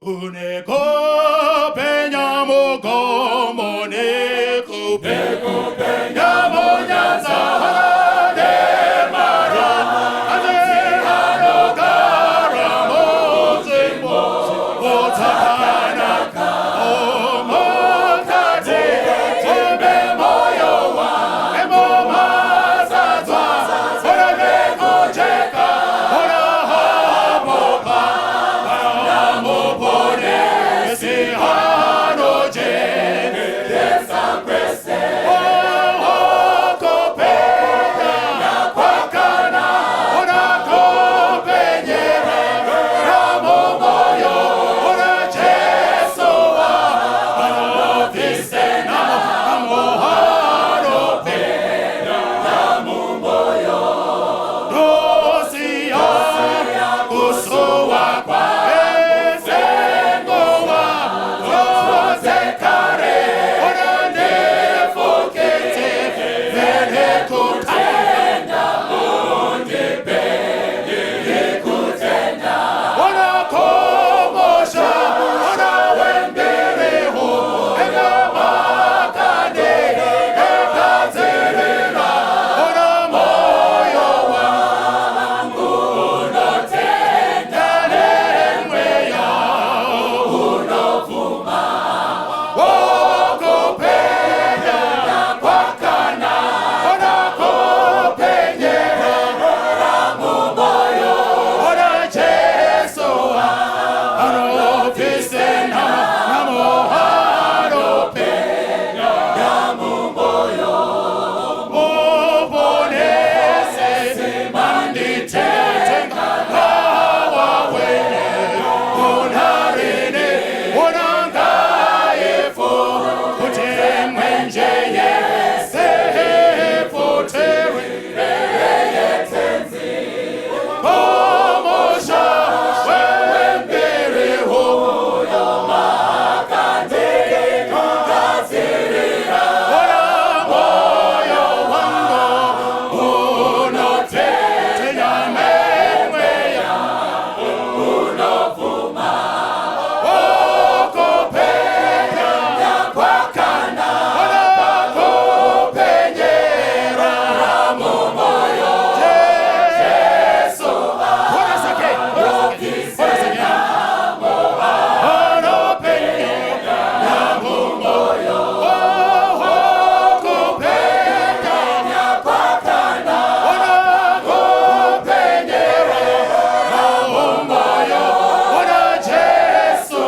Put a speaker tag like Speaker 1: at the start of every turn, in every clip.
Speaker 1: Unekupenya mugomo nekupenya munyanza nemara ane anogara munzvimbo dzakanaka omukati memoyo wangu mazadzwa ora nekujeka ora hapoka muponesi anojekesa kwese kupenya kwakana unakupenyera mumoyo una Jesu anobvise namo mumoyo ndosiya kusuwa kwezenguva dzekare unandifukidze nekutenda unakomosha unawembereho enamakane ekadzerera una moyo wangu unotenda nemweya unobvuma wokupenya kwakana unakupenyera mumoyo una Jesu anobvise namo anopenya mumoyo muponesi manditenga ngawawene unarini unangaifu kuti mwenje yese futewe Komosha wembere hoyo makandikugadzirira ora moyo wangu unotenya memweya unobvuma okupenya kwakana kupenyera mumoyo Jesu Horasake, horasake, horasake. Anopenya mumoyo kupenya kwakana kupenyera mumoyo una Jesu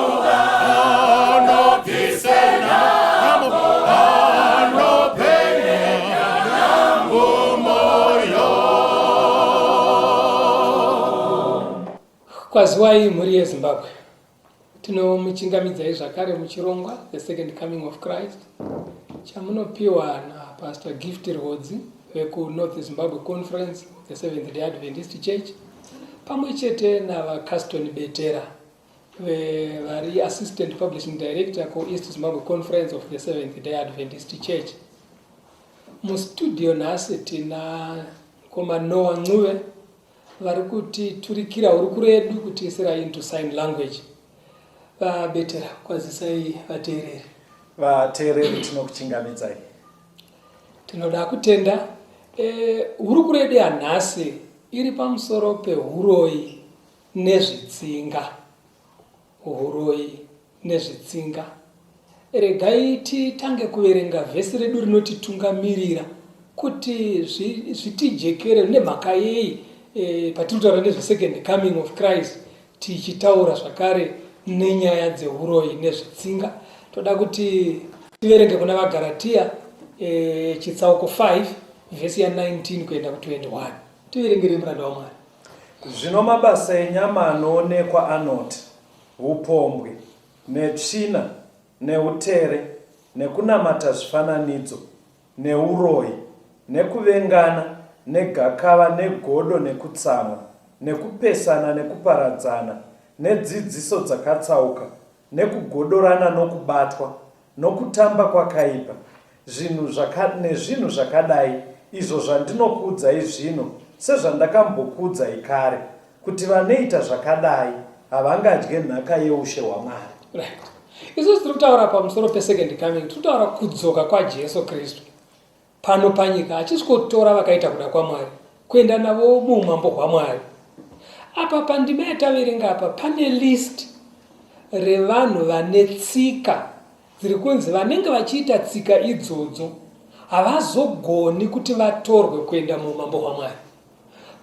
Speaker 1: anobvise namo anopenya mumoyo.
Speaker 2: Kwaziwai mhuri yeZimbabwe. Tinomuchingamidzai zvakare muchirongwa The Second Coming of Christ chamunopiwa naPastor Gift Rwodzi vekuNorth Zimbabwe Conference of the Seventh Day Adventist Church pamwe chete naVaCaston Betera vari Assistant Publishing Director kuEast Zimbabwe Conference of the Seventh Day Adventist Church. Mustudio nhasi tina Mkoma Noah Ncube vari kutiturikira hurukuro yedu kutiisira into sign language. VaBetera, kwazisai vateereri.
Speaker 3: Vateereri tinokuchingamidzai.
Speaker 2: Tinoda kutenda. Hurukuro yedu yanhasi iri pamusoro pehuroyi nezvitsinga. Huroyi nezvitsinga. Regai titange kuverenga vhesi redu rinotitungamirira kuti zvitijekere nemhaka yei patiri kutaura nezvesecond coming of Christ tichitaura zvakare nenyaya dzehuroyi nezvitsinga. Toda kuti tiverenge kuna vaGaratia chitsauko 5 vhesi ya 19 kuenda ku 21. Tiverengere muranda waMwari.
Speaker 3: Zvino mabasa enyama anoonekwa anoti, upombwe, netsvina, neutere, nekunamata zvifananidzo, neuroyi, nekuvengana, negakava, negodo, nekutsamwa, nekupesana, nekuparadzana, nedzidziso dzakatsauka, nekugodorana, nokubatwa, nokutamba kwakaipa, zvinhu zvaka, nezvinhu zvakadai, izvo zvandinokuudzai zvino, sezvandakambokuudzai kare, kuti vanoita zvakadai havangadye nhaka yeushe hwaMwari.
Speaker 2: Right. Isusu tiri kutaura pamusoro pesecond coming, tiri kutaura kudzoka kwaJesu Kristu pano panyika achisvikotora vakaita kuda kwaMwari kuenda navo muumambo hwaMwari. Apa pandima yataverenga apa pane list revanhu vane tsika dziri kunzi vanenge vachiita tsika idzodzo havazogoni kuti vatorwe kuenda muumambo hwaMwari.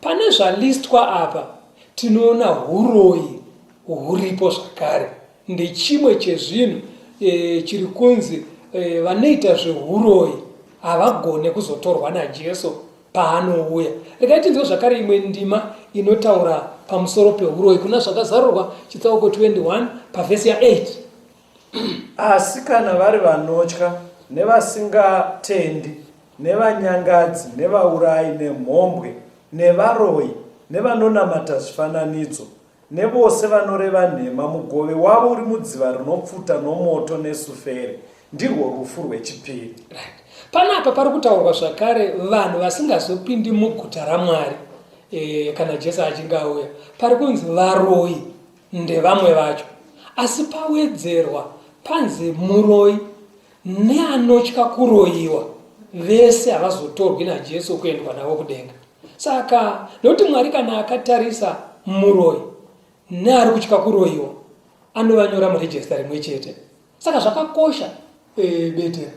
Speaker 2: Pane zvalistwa apa tinoona huroyi huripo zvakare ndechimwe chezvinhu e, chiri kunzi e, vanoita zvehuroyi havagone kuzotorwa naJesu paanouya. Regai tinzwe zvakare imwe ndima inotaura pamusoro pehuroyi kuna Zvakazarurwa chitsauko 21 pavhesi ya8.
Speaker 3: Asi kana vari vanotya nevasingatendi nevanyangadzi nevaurayi nemhombwe nevaroyi nevanonamata zvifananidzo nevose vanoreva nhema, mugove wavo uri mudziva rinopfuta nomoto nesuferi, ndirwo rufu rwechipiri.
Speaker 2: Right. Panapa pari kutaurwa zvakare vanhu vasingazopindi muguta raMwari e, kana Jesu achinge auya. Pari kunzi varoyi ndevamwe vacho, asi pawedzerwa panzi muroyi neanotya kuroyiwa vese havazotorwi naJesu kuendwa navo kudenga. Saka nekuti Mwari kana akatarisa muroyi neari kutya kuroyiwa anovanyora murejesta rimwe chete. Saka zvakakosha e, Betera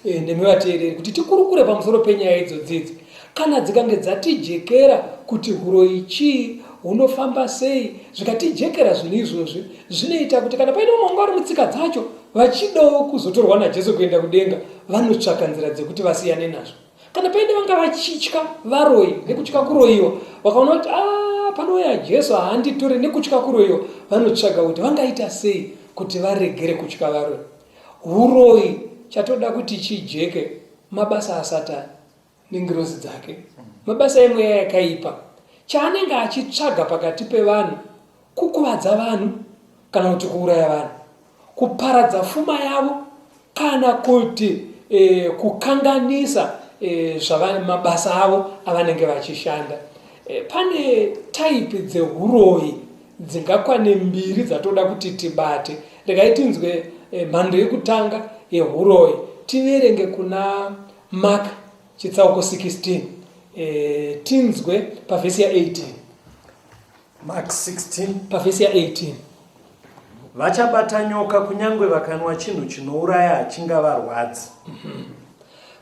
Speaker 2: e, nemi vateereri kuti tikurukure pamusoro penyaya idzodzi idzi kana dzikange dzatijekera kuti huroyi chii hunofamba sei zvikatijekera zvinhu izvozvi zvinoita kuti kana paine umwe wanga vari mutsika dzacho vachidawo kuzotorwa naJesu kuenda kudenga vanotsvaka nzira dzekuti vasiyane nazvo. Kana paine vanga vachitya varoyi nekutya kuroyiwa vakaona kuti ah, panouya Jesu haanditore nekutya kuroyiwa, vanotsvaga kuti vangaita sei kuti varegere kutya varoyi. Huroyi chatoda kuti chijeke mabasa aSatani nengirozi dzake, mabasa emweya yakaipa. Chaanenge achitsvaga pakati pevanhu kukuvadza vanhu kana kuti kuuraya vanhu, kuparadza fuma yavo kana kuti e, kukanganisa e, mabasa avo avanenge vachishanda. E, pane taipi dzehuroyi dzingakwane mbiri dzatoda kuti tibate. Regai tinzwe mhando yekutanga yehuroyi tiverenge kuna Mark chitsauko 16 e, tinzwe pavhesi ya 18.
Speaker 3: Mark 16
Speaker 2: pavhesi ya 18.
Speaker 3: Vachabata nyoka kunyange vakanwa chinhu chinouraya hachingavarwadzi.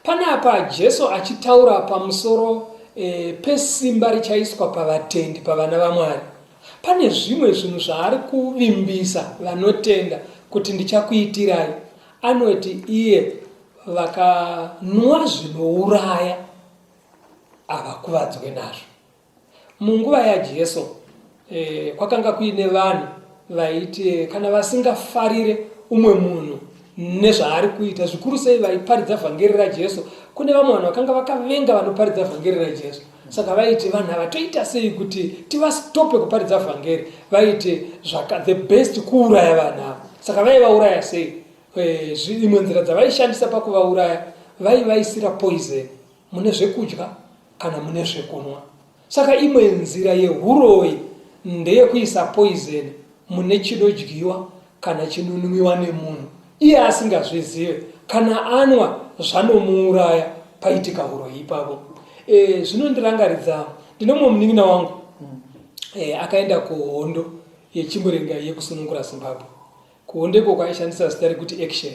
Speaker 2: Panapa Jesu achitaura pamusoro e, pesimba richaiswa pavatendi pavana vaMwari. Pane zvimwe zvinhu zvaari kuvimbisa vanotenda kuti ndichakuitirai. Anoti iye vakanwa zvinouraya havakuvadzwe nazvo. Munguva yaJesu eh, kwakanga kuine vanhu vaiti eh, kana vasingafarire umwe munhu nezvaari kuita, zvikuru sei vaiparidza vhangeri raJesu. Kune vamwe vanhu vakanga vakavenga vanoparidza vhangeri raJesu, saka vaiti vanhu ava toita sei kuti tivastope kuparidza vhangeri? Vaiti zvaka the best kuuraya vanhu ava. Saka vaivauraya sei? Eh, imwe nzira dzavaishandisa pakuvauraya, vaivaisira poison mune zvekudya kana mune zvekunwa. Saka imwe nzira yehuroyi ndeyekuisa poison mune chinodyiwa kana chinonwiwa nemunhu iye asingazvizive. Kana anwa zvanomuuraya, paitika huroyi ipapo. E, zvinondirangaridza ndine mumwe munin'ina wangu e, akaenda kuhondo yechimurenga yekusunungura Zimbabwe. Kuhondo ikoko aishandisa zita rekuti Action.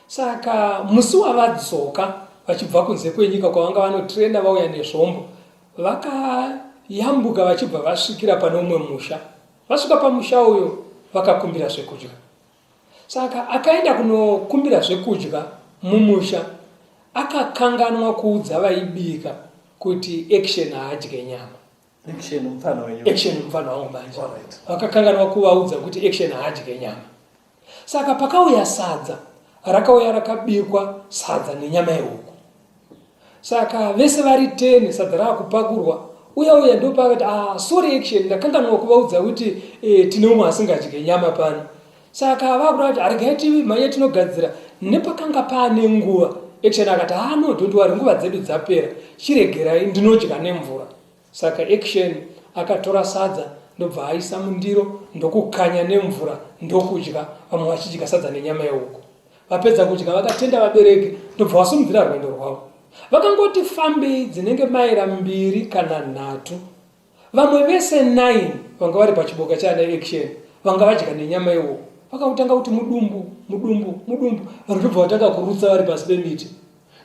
Speaker 2: Saka musi wavadzoka vachibva kunze kwenyika kwavanga vanotrena vauya nezvombo, vakayambuka vachibva vasvikira pane umwe musha. Vasvika pamusha uyo vakakumbira zvekudya. Saka akaenda kunokumbira zvekudya mumusha akakanganwa kuudza vaibika kuti Action haadye nyama.
Speaker 3: Action mupfana wenyu.
Speaker 2: Action mupfana wangu manje. Vakakanganwa kuvaudza kuti Action haadye nyama. Saka pakauya sadza, rakauya rakabikwa sadza nenyama yehuku. Saka vese vari 10 sadza raakupakurwa, uya uya ndopaakati ah, sorry Action, ndakanganwa kuvaudza kuti eh, tine umwe asingadye nyama pano. Saka vakuda kuti aregai timhanye tinogadzira. Nepakanga paane nguva, Action akati ah no, don't worry, nguva dzedu dzapera, chiregerai ndinodya nemvura. Saka Action akatora sadza ndobva aisa mundiro ndokukanya nemvura ndokudya, vamwe vachidya sadza nenyama yehuku. Vapedza kudya vakatenda vabereki ndobva vasimudzira rwendo rwavo. Vakangoti fambei dzinenge maira mbiri kana nhatu Vamwe vese 9 vanga vari pachiboka chaana Action vanga vadya nenyama yehuku vakakutanga kuti mudumbu mudumbu mudumbu vanhu ndobva vatanga kurutsa vari pasi pemiti.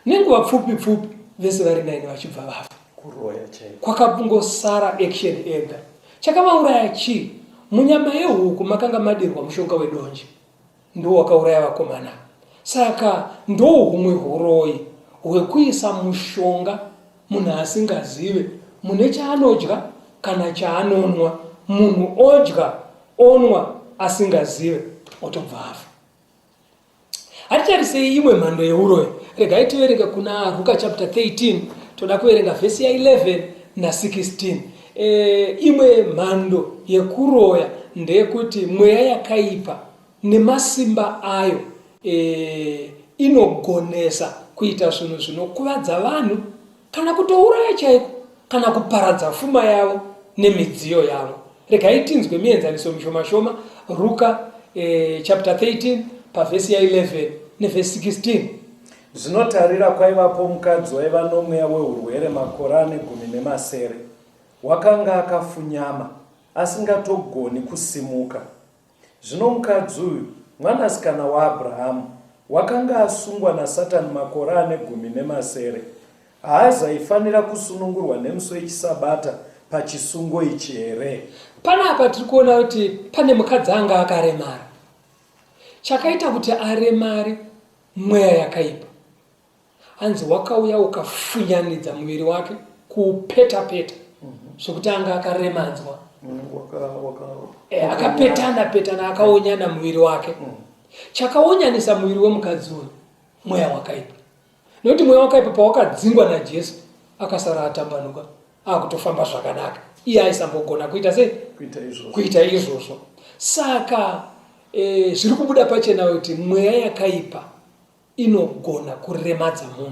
Speaker 2: Nenguva pfupi pfupi vese vari 9 vachibva vafa.
Speaker 3: Kuroya chaiko.
Speaker 2: Kwakangosara Action ega. Chakavauraya chii? Munyama yehuku makanga madirwa mushonga wedonje. Ndiwo wakauraya vakomana. Saka ndohumwe huroyi hwekuisa mushonga munhu asingazive mune chaanodya kana chaanonwa. Munhu odya onwa asingazive otobva afa. Hatitarisei imwe mhando yeuroyi. Regai tiverenge kuna Ruka chapter 13 toda kuverenga vhesi ya 11 na 16. E, imwe mhando yekuroya ndeyekuti mweya yakaipa nemasimba ayo e, inogonesa kuita zvinhu zvinokuvadza vanhu kana kutouraya chaiko kana kuparadza fuma yavo nemidziyo yavo. Regai tinzwe mienzaniso mishoma shoma. Ruka e, chapter 13 pavhesi ya 11 nevhesi 16.
Speaker 3: Zvino tarira, kwaivapo mukadzi waiva nomweya weurwere makore ane 16, wakanga akafunyama, asingatogoni kusimuka. Zvino mukadzi uyu, mwanasikana waAbhurahamu, wakanga asungwa naSatani makore ane 16, haazaifanira kusunungurwa nemusi wechiSabata pachisungo ichi here?
Speaker 2: Panapa tiri kuona kuti pane mukadzi anga akaremara. Chakaita kuti aremare mweya yakaipa. Hanzi wakauya ukafunyanidza muviri wake kuupeta peta zvekuti anga akaremadzwa. Eh, akapetana petana akaonyana muviri wake. Chakaonyanisa muviri wemukadzi uyu mweya wakaipa. Nekuti mweya wakaipa pawakadzingwa naJesu akasara atambanuka akutofamba zvakanaka. Iye aisambogona kuita sei? Kuita izvozvo. Saka e, zviri kubuda pachena kuti mweya yakaipa inogona kuremadza munhu.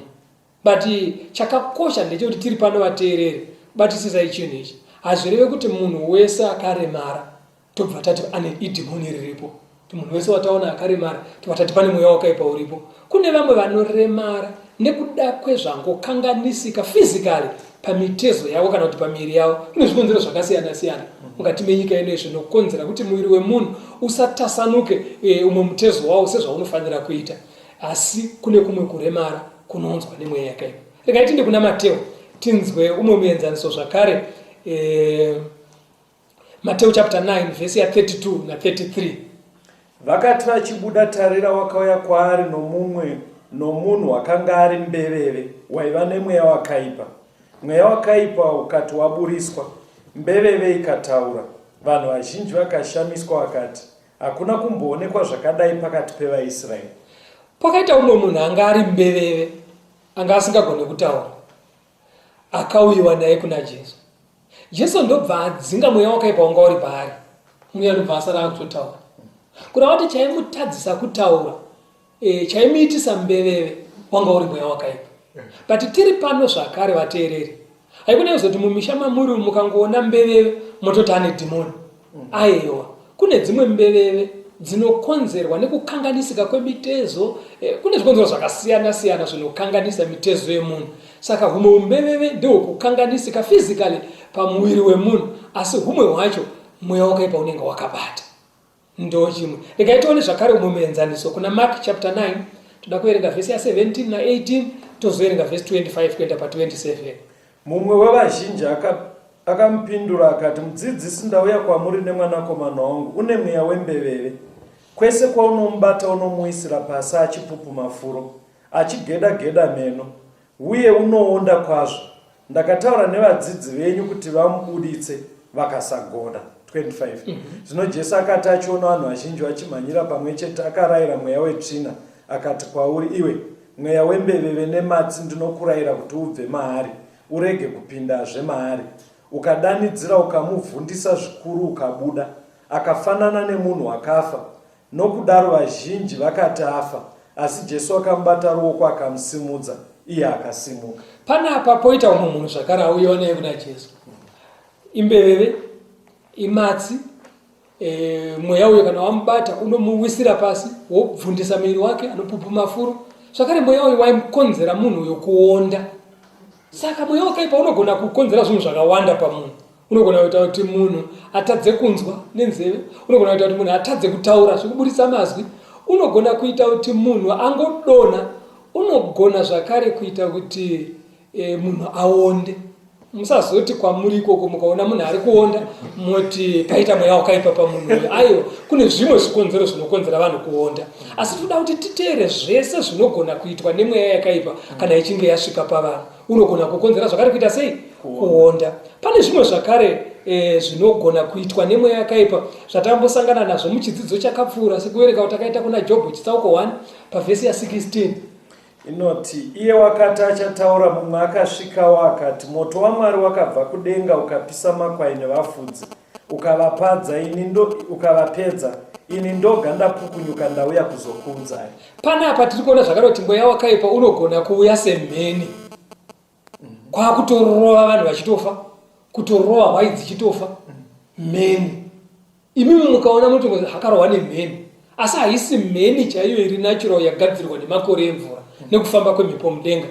Speaker 2: But chakakosha ndechekuti tiri pano vateereri, batisisai chinhu ichi. Hazvireve kuti munhu wese akaremara tobva tati ane idhimoni riripo. Kuti munhu wese wataona akaremara tobva tati pane mweya wakaipa uripo. Kune vamwe vanoremara nekuda kwezvangokanganisika physically pamitezo yavo kana kuti pamiviri yavo. Kune zvikonzero zvakasiyana siyana mukati menyika ino zvinokonzera kuti muviri wemunhu usatasanuke e, umwe mutezo wawo sezvaunofanira kuita. Asi kune kumwe kuremara kunounzwa nemweya yakaipa. Regai tiende kuna Mateo tinzwe umwe muenzaniso zvakare e, Mateo chapter 9 vhesi ya 32 na 33.
Speaker 3: Vakati vachibuda, tarira, wakauya kwaari nomumwe nomunhu wakanga ari mbeveve, waiva nemweya wakaipa. Mweya wakaipa ukati waburiswa, mbeveve ikataura. Vanhu vazhinji vakashamiswa, vakati, Hakuna kumboonekwa zvakadai pakati pevaIsraeri.
Speaker 2: Kwakaita umwe munhu anga ari mbeveve, anga asingagone kutaura, akauyiwa naye kuna Jesu. Jesu ndobva adzinga mweya wakaipa wanga uri paari. Mweya ndobva asara akutotaura. Kureva kuti chaimutadzisa kutaura, e, chaimuitisa mbeveve wanga uri mweya wakaipa. But tiri pano zvakare vateereri. Haikona kuzoti mumisha mamuri mukangoona mbeveve mototi ane dhimoni. Ayewa, kune dzimwe mbeveve dzinokonzerwa nekukanganisika kwemitezo. Eh, kune zvikonzero zvakasiyana siyana zvinokanganisa mitezo yemunhu. Saka humwe umbeveve ndehwekukanganisika physically pamuviri wemunhu, asi humwe hwacho mweya wakaipa unenge wakabata. Ndochimwe. Regai tione zvakare umwe muenzaniso kuna Mark chapter 9 toda kuverenga vhesi ya 17 na 18 tozoverenga vhesi 25 kuenda pa 27.
Speaker 3: Mumwe wevazhinji akamupindura akati, Mudzidzisi, ndauya kwamuri nemwanakomana wangu, une mweya wembeveve. Kwese kwaunomubata unomuwisira pasi achipupuma furo, achigeda-geda meno, uye unoonda kwazvo. Ndakataura nevadzidzi venyu kuti vamubuditse, vakasagona. 25 Zvino Jesu akati achiona vanhu vazhinji vachimhanyira pamwe chete, akarayira mweya wetsvina, akati kwauri, Iwe mweya wembeveve nematsi, ndinokurayira kuti ubve maari, urege kupindazve maari. Ukadanidzira, ukamuvhundisa zvikuru, ukabuda, akafanana nemunhu akafa. Nokudaro vazhinji vakati afa, asi Jesu akamubata ruoko akamusimudza, iye akasimuka.
Speaker 2: Panapa poita umwe munhu zvakare auyiwa naye kuna Jesu. Imbeveve. Imatsi. E, mweya uyo kana wamubata unomuwisira pasi wobvundisa muviri wake anopupuma furo. Zvakare mweya uyu waimukonzera munhu uyo kuonda. Saka mweya wakaipa unogona kukonzera zvinhu zvakawanda pamunhu. Unogona kuita kuti munhu atadze kunzwa nenzeve, unogona kuita kuti munhu atadze kutaura zvekuburitsa mazwi, unogona kuita kuti munhu angodonha, unogona zvakare kuita kuti e, munhu aonde. Musazoti kwamuri ikoko mukaona munhu ari kuonda moti paita mweya wakaipa pamunhu uyo. Aiwa, kune zvimwe zvikonzero zvinokonzera vanhu kuonda. Asi tinoda kuti titeere zvese zvinogona kuitwa nemweya yakaipa kana ichinge yasvika pavanhu. Unogona kukonzera zvakare kuita sei? Kuonda. Pane zvimwe zvakare e, zvinogona kuitwa nemweya yakaipa zvatambosangana nazvo muchidzidzo chakapfuura sekuverenga kwatakaita kuna Jobho chitsauko 1 pavhesi ya 16.
Speaker 3: Inoti, Iye wakati achataura, mumwe akasvikawo akati, Moto waMwari wakabva kudenga ukapisa makwai nevafudzi, ukavapadza, ini ndo, ukavapedza, ini ndoga ndapukunyuka ndauya kuzokuudzai.
Speaker 2: Panapa tiri kuona zvakare kuti mweya wakaipa unogona kuuya semheni kwakutorova vanhu vachitofa, kutorova hwai dzichitofa, mheni. Imimi mukaona munotongozi akarohwa nemheni asi haisi mheni chaiyo iri natural yagadzirwa nemakore emvura nekufamba kwemhepo mudenga.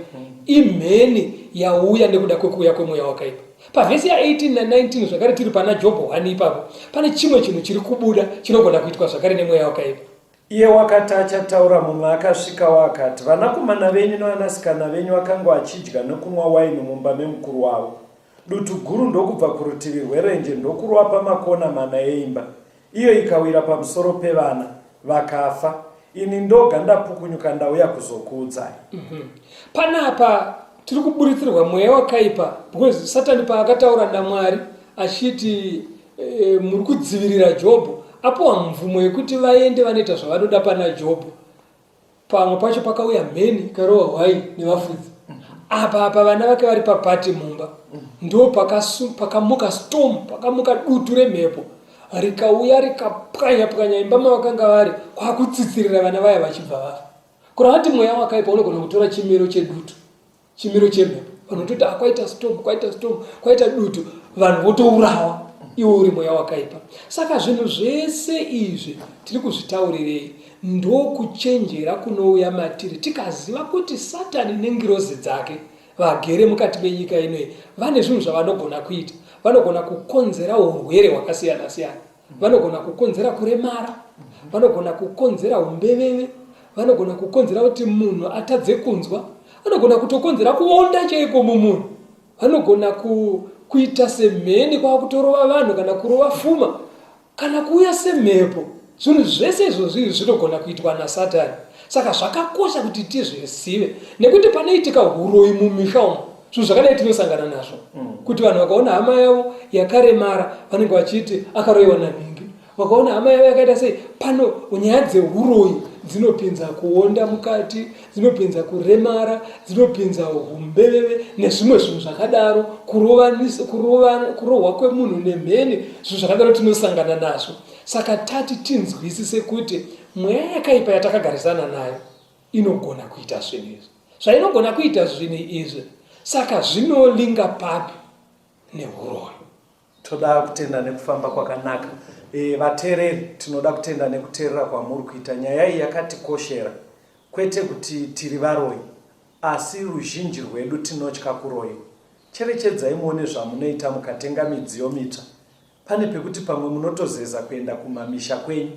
Speaker 2: Imheni yauya nekuda kwekuuya kwemweya wakaipa. Pavhesi ya18 na19 zvakare tiri pana Jobho 1 ipapo pane chimwe chinhu chiri kubuda chinogona kuitwa zvakare nemweya wakaipa.
Speaker 3: Iye wakati achataura, mumwe akasvikawo akati, Vanakomana venyu navanasikana venyu vakanga vachidya nokunwa waini mumba memukuru wavo. Dutu guru ndokubva kurutivi rwerenje ndokurova pamakona mana eimba, iyo ikawira pamusoro pevana, vakafa. Ini ndoga ndapukunyuka ndauya kuzokuudzai. Mm -hmm.
Speaker 2: Panapa tiri kuburitsirwa mweya wakaipa because Satani paakataura naMwari achiti e, muri kudzivirira Jobho, apiwa mvumo yekuti vaende vanoita zvavanoda pana Jobho. Pamwe pacho pakauya mheni ikarova hwai nevafudzi. Apa apa vana vake vari papati mumba ndo pakamuka storm, pakamuka dutu remhepo rikauya rikapwanya pwanya imba mavakanga vari kwakutsitsirira vana vaya vachibva vafa. Kureva kuti mweya wakaipa unogona kutora chimiro chedutu. Chimiro chemhepo vanhu vototi ah, kwaita storm, kwaita storm, kwaita dutu, vanhu votourawa, iwe uri mweya wakaipa. Saka zvinhu zvese izvi tiri kuzvitaurirei? Ndokuchenjera kunouya matiri tikaziva kuti Satani nengirozi dzake vagere mukati menyika inoyi vane zvinhu zvavanogona kuita. Vanogona kukonzera urwere hwakasiyana siyana, vanogona kukonzera kuremara, vanogona kukonzera umbeveve, vanogona kukonzera kuti munhu atadze kunzwa, vanogona kutokonzera kuonda chaiko mumunhu, vanogona ku, kuita semheni kwakutorova vanhu kana kurova fuma kana kuuya semhepo. Zvinhu zvese izvozvi izvi zvinogona kuitwa naSatani. Saka zvakakosha kuti tizvizive nekuti panoitika huroyi mumisha umu zvinhu zvakadai tinosangana nazvo kuti vanhu vakaona hama yavo yakaremara vanenge vachiti akaroyiwa nanhingi, vakaona hama yavo yakaita sei. Pano nyaya dzehuroyi dzinopinza kuonda mukati, dzinopinza kuremara, dzinopinza humbeveve nezvimwe zvinhu zvakadaro, kurohwa kwemunhu nemheni, zvinhu zvakadaro tinosangana nazvo. Saka tati tinzwisise kuti mweya yakaipa yatakagarisana nayo inogona kuita zvinhu izvi. Zvainogona kuita zvinhu izvi, saka zvinolinga papi nehuroyi?
Speaker 3: Toda kutenda nekufamba kwakanaka. E, vateereri, tinoda kutenda nekuteerera kwamuri kuita. Nyaya iyi yakatikoshera, kwete kuti tiri varoyi, asi ruzhinji rwedu tinotya kuroyiwa. Cherechedzai muone zvamunoita mukatenga midziyo mitsva. Pane pekuti pamwe munotozeza kuenda kumamisha kwenyu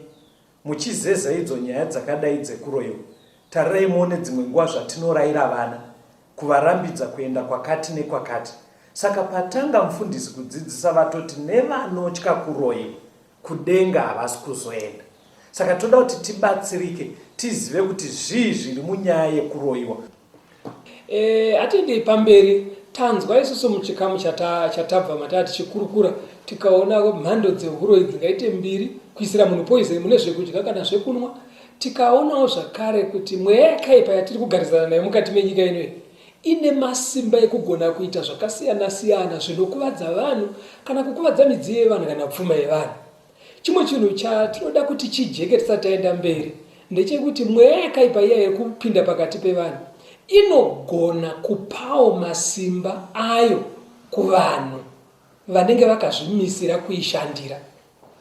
Speaker 3: muchizeza idzo nyaya dzakadai dzekuroyiwa. Tarirai muone dzimwe nguva zvatinoraira vana, kuvarambidza kuenda kwakati nekwakati. Saka patanga mufundisi kudzidzisa vatoti nevanotya kuroyiwa kudenga havasi kuzoenda. Saka toda kuti tibatsirike tizive kuti zvii zviri munyaya yekuroyiwa.
Speaker 2: E, atiendei pamberi tanzwa isusu muchikamu chatabva mataa tichikurukura tikaona mhando dzehuroyi dzingaite mbiri kuisira munhu poison mune zvekudya kana zvekunwa tikaonawo zvakare kuti mweya yakaipa yatiri kugarisana nayo mukati menyika inoyi ine masimba ekugona kuita zvakasiyana siyana zvinokuvadza vanhu kana kukuvadza midziyo yevanhu kana pfuma yevanhu Chimwe chinhu chatinoda kuti chijeke tisati taenda mberi ndechekuti mweya yakaipa iya iri kupinda pakati pevanhu inogona kupawo masimba ayo kuvanhu. vanenge vakazvimisira kuishandira.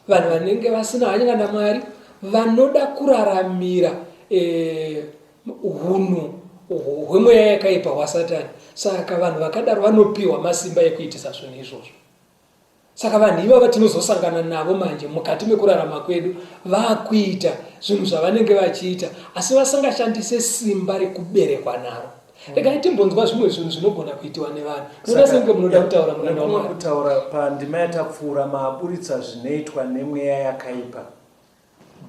Speaker 2: Vanhu vanenge vasina hanya naMwari vanoda kuraramira eh, hunhu hwemweya yakaipa hwaSatani. Saka vanhu vakadaro vanopiwa masimba ekuitisa zvinhu izvozvo. Saka vanhu ivava tinozosangana navo manje mukati mekurarama kwedu vakuita zvinhu zvavanenge vachiita asi vasingashandise simba rekuberekwa naro. Regai timbonzwa zvimwe zvinhu zvinogona kuitiwa nevanhu. Munoda senge munoda kutaura muranda
Speaker 3: Nekumwe
Speaker 2: waMwari.
Speaker 3: kutaura pandima yatapfuura maburitsa zvinoitwa nemweya yakaipa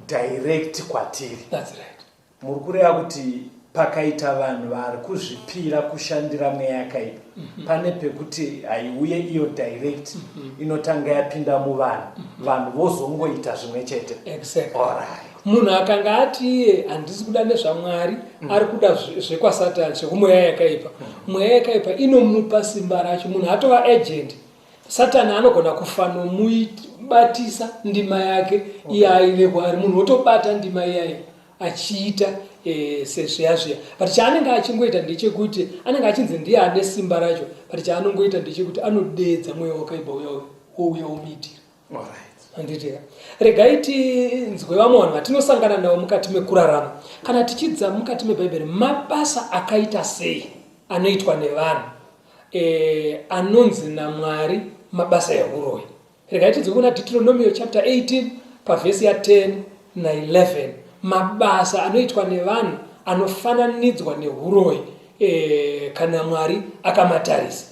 Speaker 3: direct kwatiri.
Speaker 2: That's right.
Speaker 3: Muri kureva kuti pakaita vanhu vari kuzvipira kushandira mweya yakaipa mm -hmm. pane pekuti haiuye iyo direct mm -hmm. inotanga yapinda muvanhu mm -hmm. vanhu vozongoita zvimwe chete.
Speaker 2: Exactly. Alright. Munhu akanga ati iye handisi kuda nezvaMwari mm. ari kuda zvekwasatani zvekumweya yakaipa mm. mweya yakaipa inomupa simba racho munhu atova agent Satani anogona kufanomubatisa ndima yake okay. iye aive kwaari munhu otobata ndima iyayo achiita e, sezviya zviya but chaanenge achingoita ndechekuti anenge achinzi ndiye ane simba racho but chaanongoita ndechekuti anodeedza mweya wakaipa uya wouya womuitira handitika regai tinzwe vamwe vanhu vatinosangana navo mukati mekurarama kana tichidza mukati mebhaibheri mabasa akaita sei anoitwa nevanhu e, anonzi naMwari mabasa ehuroyi. Regai tidzoke kuna Deuteronomio chapter 18 pavhesi ya 10 na 11. Mabasa anoitwa nevanhu anofananidzwa nehuroyi e, kana Mwari akamatarisa.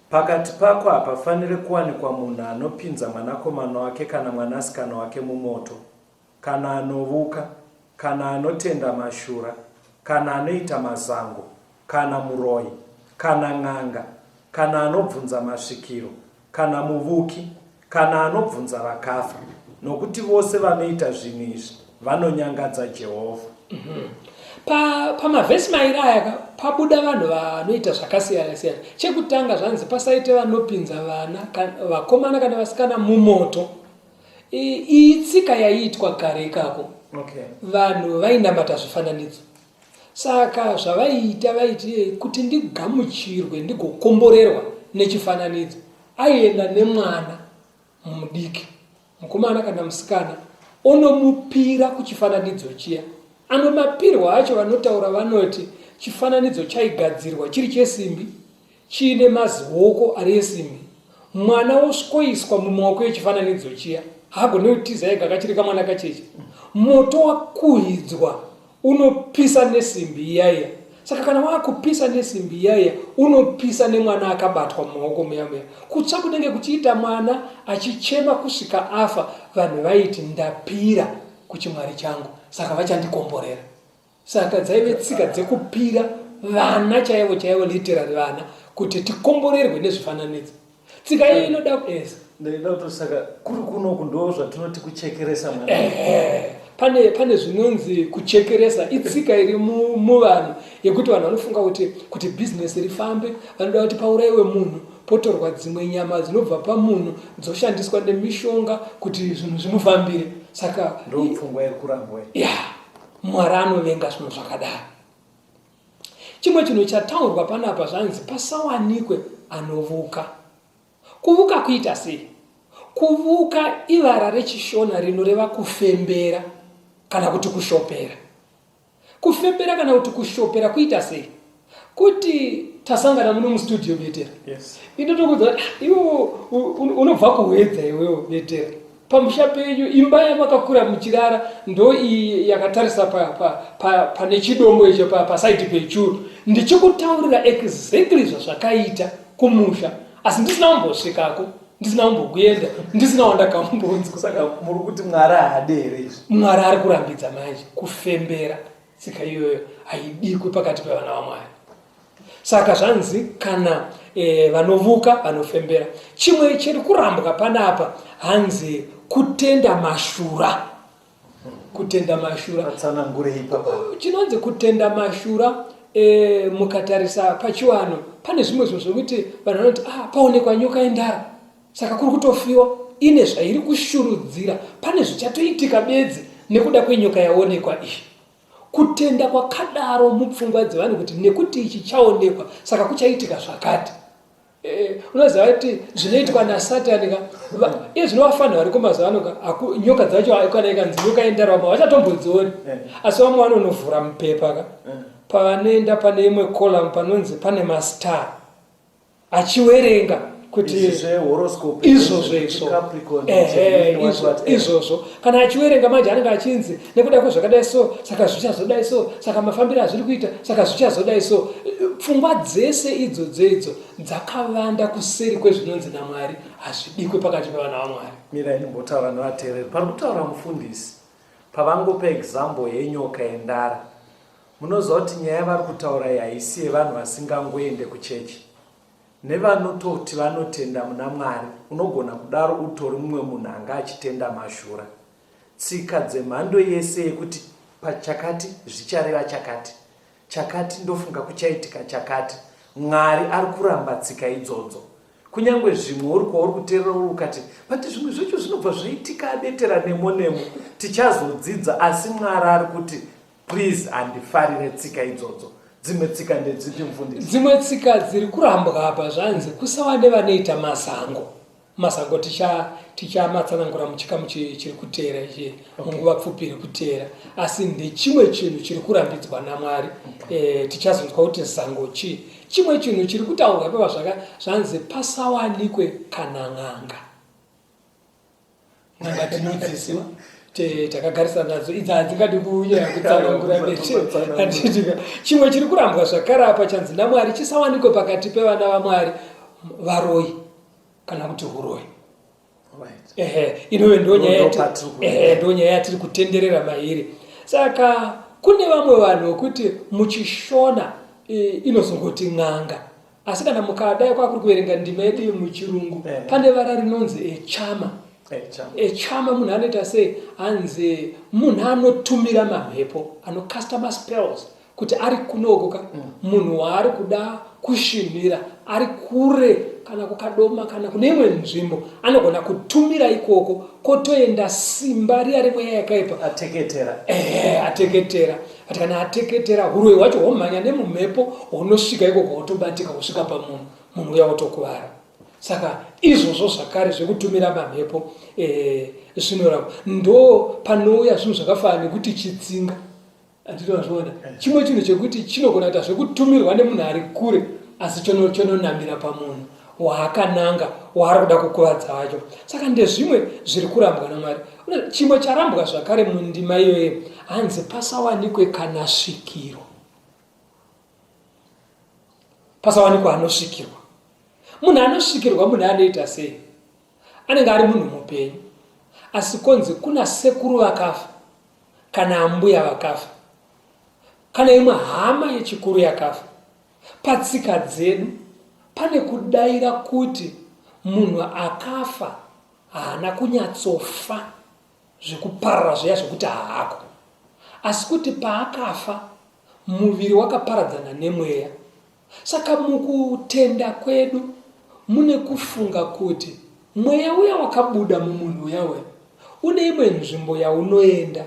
Speaker 3: Pakati pako hapafaniri kuwanikwa munhu anopinza mwanakomana wake kana mwanasikana wake mumoto, kana anovuka, kana anotenda mashura, kana anoita mazango, kana muroyi, kana n'anga, kana anobvunza masvikiro, kana muvuki, kana anobvunza vakafa, nokuti vose vanoita zvinhu izvi vanonyangadza Jehovha.
Speaker 2: Pa, pamavhesi mairi aya ka pabuda vanhu vanoita zvakasiyana siyana. Chekutanga zvanzi pasaite vanopinza vana vakomana kana vasikana mumoto. Iyi itsika yaiitwa kare ikako.
Speaker 3: Okay.
Speaker 2: Vanhu vainamata zvifananidzo. Saka zvavaiita vaiti eh, kuti ndigamuchirwe ndigokomborerwa nechifananidzo. Aienda nemwana mudiki, mukomana kana musikana, onomupira kuchifananidzo chiya. Ano mapirwa acho vanotaura vanoti chifananidzo chaigadzirwa chiri chesimbi chiine mazioko ari esimbi. Mwana wosvikoiswa mumaoko echifananidzo chiya, haagone kutiza ega kachiri kamwana kacheche. Moto wakuhidzwa unopisa nesimbi iyaiya. Saka kana wakupisa nesimbi iyaiya, unopisa nemwana akabatwa mumaoko muya muya. Kutsva kunenge kuchiita mwana achichema kusvika afa, vanhu vaiti ndapira kuchimwari changu, saka vachandikomborera. Saka dzaive tsika dzekupira vana chaivo chaivo literally vana kuti tikomborerwe nezvifananidzo. Tsika iyo inoda yes.
Speaker 3: Ndaida kuti saka kuri kunoku ndo zvatinoti kuchekeresa mwana.
Speaker 2: Ehe. Pane pane zvinonzi kuchekeresa itsika iri muvanhu yekuti vanhu vanofunga kuti kuti business rifambe vanoda kuti pauraiwe munhu potorwa dzimwe nyama dzinobva pamunhu dzoshandiswa nemishonga kuti zvinhu zvimufambire saka
Speaker 3: ndopfungwa iri kurambwa
Speaker 2: yeah. Mwari anovenga zvinhu zvakadaro. Chimwe chinhu chataurwa panapa zvanzi pasawanikwe anovuka. Kuvuka kuita sei? Kuvuka ivara rechiShona rinoreva kufembera kana kuti kushopera. Kufembera kana kuti kushopera kuita sei? Kuti tasangana muno mustudio Betera.
Speaker 3: Yes.
Speaker 2: Inotokuudza ah, iwe unobva kuhwedza iwewe Betera. Pamusha penyu imba yamakakura muchirara ndo iyi yakatarisa pa, pa, pa, pane chidombo icho pa, pasaidi pechuru. Ndichikutaurira exactly zvazvakaita kumusha asi ndisina kumbosvikako ndisina kumbokuenda ndisina wandakambonzwa.
Speaker 3: Saka muri kuti Mwari haade here izvi?
Speaker 2: Mwari ari kurambidza manje kufembera Tsika iyoyo haidikwi pakati pevana vaMwari. Saka zvanzi kana e, vanovuka vanofembera. Chimwe chiri kurambwa panapa hanzi kutenda mashura. Kutenda mashura.
Speaker 3: Atsanangure ipapa.
Speaker 2: Chinonzi kutenda mashura e, mukatarisa pachiwano pane zvimwe zvinhu zvekuti vanhu vanoti ah, paonekwa nyoka yendara Saka kuri kutofiwa ine zvairi kushurudzira pane zvichatoitika bedzi nekuda kwenyoka yaonekwa iyi. Kutenda kwakadaro mupfungwa dzevanhu kuti nekuti ichi chaonekwa saka kuchaitika zvakati. Eh, unoziva kuti zvinoitwa nasatani ka iye zvino vafanha variko mazuva ano ka nyoka dzacho kana ikanzi nyoka yendarama vachatombodzioni eh. asi vamwe vanonovhura mupepa ka eh. pavanoenda pane imwe column panonzi pane mastar achiwerenga kuti izvozvo izvo izvozvo kana achiwerenga manje anenge achinzi nekuda kwezvakadai so saka zvichazodai so saka mafambiro azviri kuita saka zvichazodai so pfungwa dzese idzodzo idzo dzakavanda kuseri kwezvinonzi namwari hazvidikwe pakati pevana vamwari
Speaker 3: mirai ndimbotaura nevateereri pari kutaura mufundisi pavangopa example yenyoka yendara munoziva kuti nyaya yavari kutaura iyi haisi yevanhu vasingangoende kuchechi Nevanototi vanotenda muna Mwari unogona kudaro utori mumwe munhu anga achitenda mashura. Tsika dzemhando yese yekuti pachakati zvichareva chakati, chakati ndofunga kuchaitika chakati, Mwari ari kuramba tsika idzodzo. Kunyangwe zvimwe uri kwauri kuteerera uri ukati but zvimwe zvacho zvinobva zvaitika adetera nemo nemo tichazodzidza asi Mwari ari kuti Please handifarire tsika idzodzo. Dzimwe tsika ndedzipi mufundisi?
Speaker 2: Dzimwe tsika dziri kurambwa apa zvanzi kusawa nevanoita mazango. Mazango tichamatsanangura muchikamu chiri kuteera ichi munguva pfupi iri kuteera. Asi ndechimwe chinhu chiri kurambidzwa naMwari. Okay. E, tichazonzwa kuti zango chii. Chimwe chinhu chiri kutaurwa ipapa zvaka zvanzi pasawanikwe kana n'anga. N'anga tinodziziva takagarisana nadzo idzi hadzingadi kunyanya kutsanangura handitika chimwe chiri kurambwa zvakare apa chanzi namwari chisawanikwe pakati pevana vamwari varoyi kana kuti huroyi ehe inove ndonyaya yatiri kutenderera mairi saka kune vamwe vanhu vekuti muchishona inozongoti n'anga Asi kana mukadai kwakuri kuverenga ndima yedu yemuchirungu eh. pane vara rinonzi echama echama munhu anoita sei hanzi munhu anotumira mamhepo anocasta maspells kuti ari kunoko ka mm. munhu waari kuda kushinhira ari kure kana kukadoma kana kune imwe nzvimbo anogona kutumira ikoko kotoenda simba riya remweya yakaipa
Speaker 3: ateketera
Speaker 2: ehe ateketera But kana ateketera huroyi hwacho hwomhanya nemumhepo hunosvika ikoko hwotobatika hwosvika pamunhu munhu uya wotokuvara saka izvozvo zvakare zvekutumira mamhepo eh, zvinoramba ndo panouya zvinhu zvakafanana nekuti chitsinga andinozviona eh. chimwe chinhu chekuti chinogona kuita zvekutumirwa nemunhu ari kure asi chononamira pamunhu waakananga waari kuda kukuvadza wacho saka ndezvimwe zviri kurambwa namwari chimwe charambwa zvakare mundima iyoyo hanzi pasawanikwe kana svikiro pasawanikwa anosvikirwa munhu anosvikirwa munhu anoita sei anenge ari munhu mupenyu asi konzi kuna sekuru vakafa kana ambuya vakafa kana imwe hama yechikuru yakafa Patsika dzedu pane kudaira kuti munhu akafa haana kunyatsofa zvekuparara zviya zvekuti haako, asi kuti paakafa muviri wakaparadzana nemweya. Saka mukutenda kwedu mune kufunga kuti mweya uya wakabuda mumunhu uya uya une imwe nzvimbo yaunoenda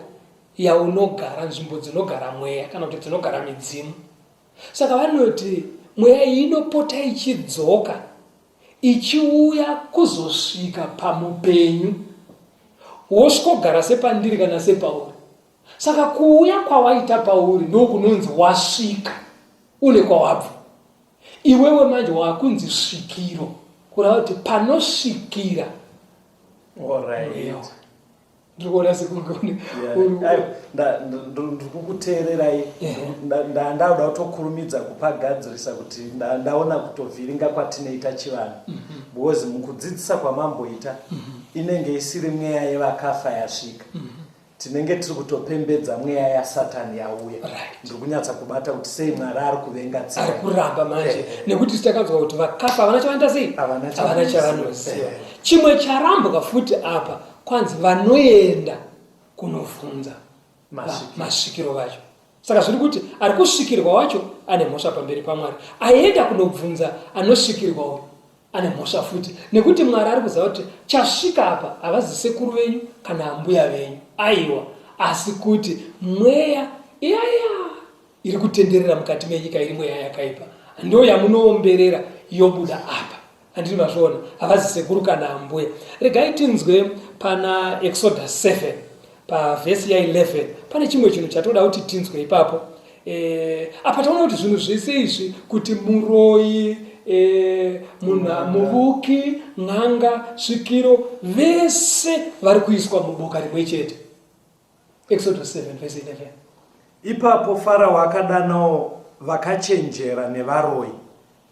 Speaker 2: yaunogara, nzvimbo dzinogara mweya kana kuti dzinogara midzimu. Saka vanoti mweya iyi inopota ichidzoka ichiuya kuzosvika pamupenyu wosvikogara sepandiri kana sepauri. Saka kuuya kwawaita pauri ndokunonzi wasvika une kwawabva. Iwewe manje wakunzi svikiro kureva kuti panosvikira
Speaker 3: mweya.
Speaker 2: Ndiri kuona sekunge
Speaker 3: ndiri kukuteererai ndauda kutokurumidza kupagadzirisa kuti ndaona kutovhiringa kwatinoita chivanhu mhm. because mukudzidzisa kwamamboita mhm. inenge isiri mweya yevakafa yasvika mhm. tinenge tiri kutopembedza mweya yasatani yauya ndiri kunyatsa kubata kuti sei mwari ari kuvenga
Speaker 2: ari kuramba manje eh. nekuti takanzwa kuti vakafa havana chavanoita sei havana chavanoziva chimwe charambwa futi apa Kwanzi vanoenda kunovhunza masvikiro vacho. Saka zviri kuti ari kusvikirwa wacho ane mhosva pamberi paMwari. Aenda kunobvunza anosvikirwa uyu ane mhosva futi nekuti Mwari ari kuziva kuti chasvika apa havazi sekuru venyu kana ambuya venyu. Aiwa, asi kuti mweya iyaya iri kutenderera mukati menyika iri mweya yakaipa ndo yamunoomberera yobuda apa. Handiti mazviona? Havazi sekuru kana ambuya. Regai tinzwe pana Exodus 7 pavhesi ya 11 pane chimwe chinhu chatoda kuti tinzwe ipapo. E, apa taona kuti zvinhu zvese izvi kuti muroyi e, munhu muvuki n'anga svikiro vese vari kuiswa muboka rimwe chete. Exodus 7 verse 11.
Speaker 3: Ipapo Farao akadanawo vakachenjera nevaroyi,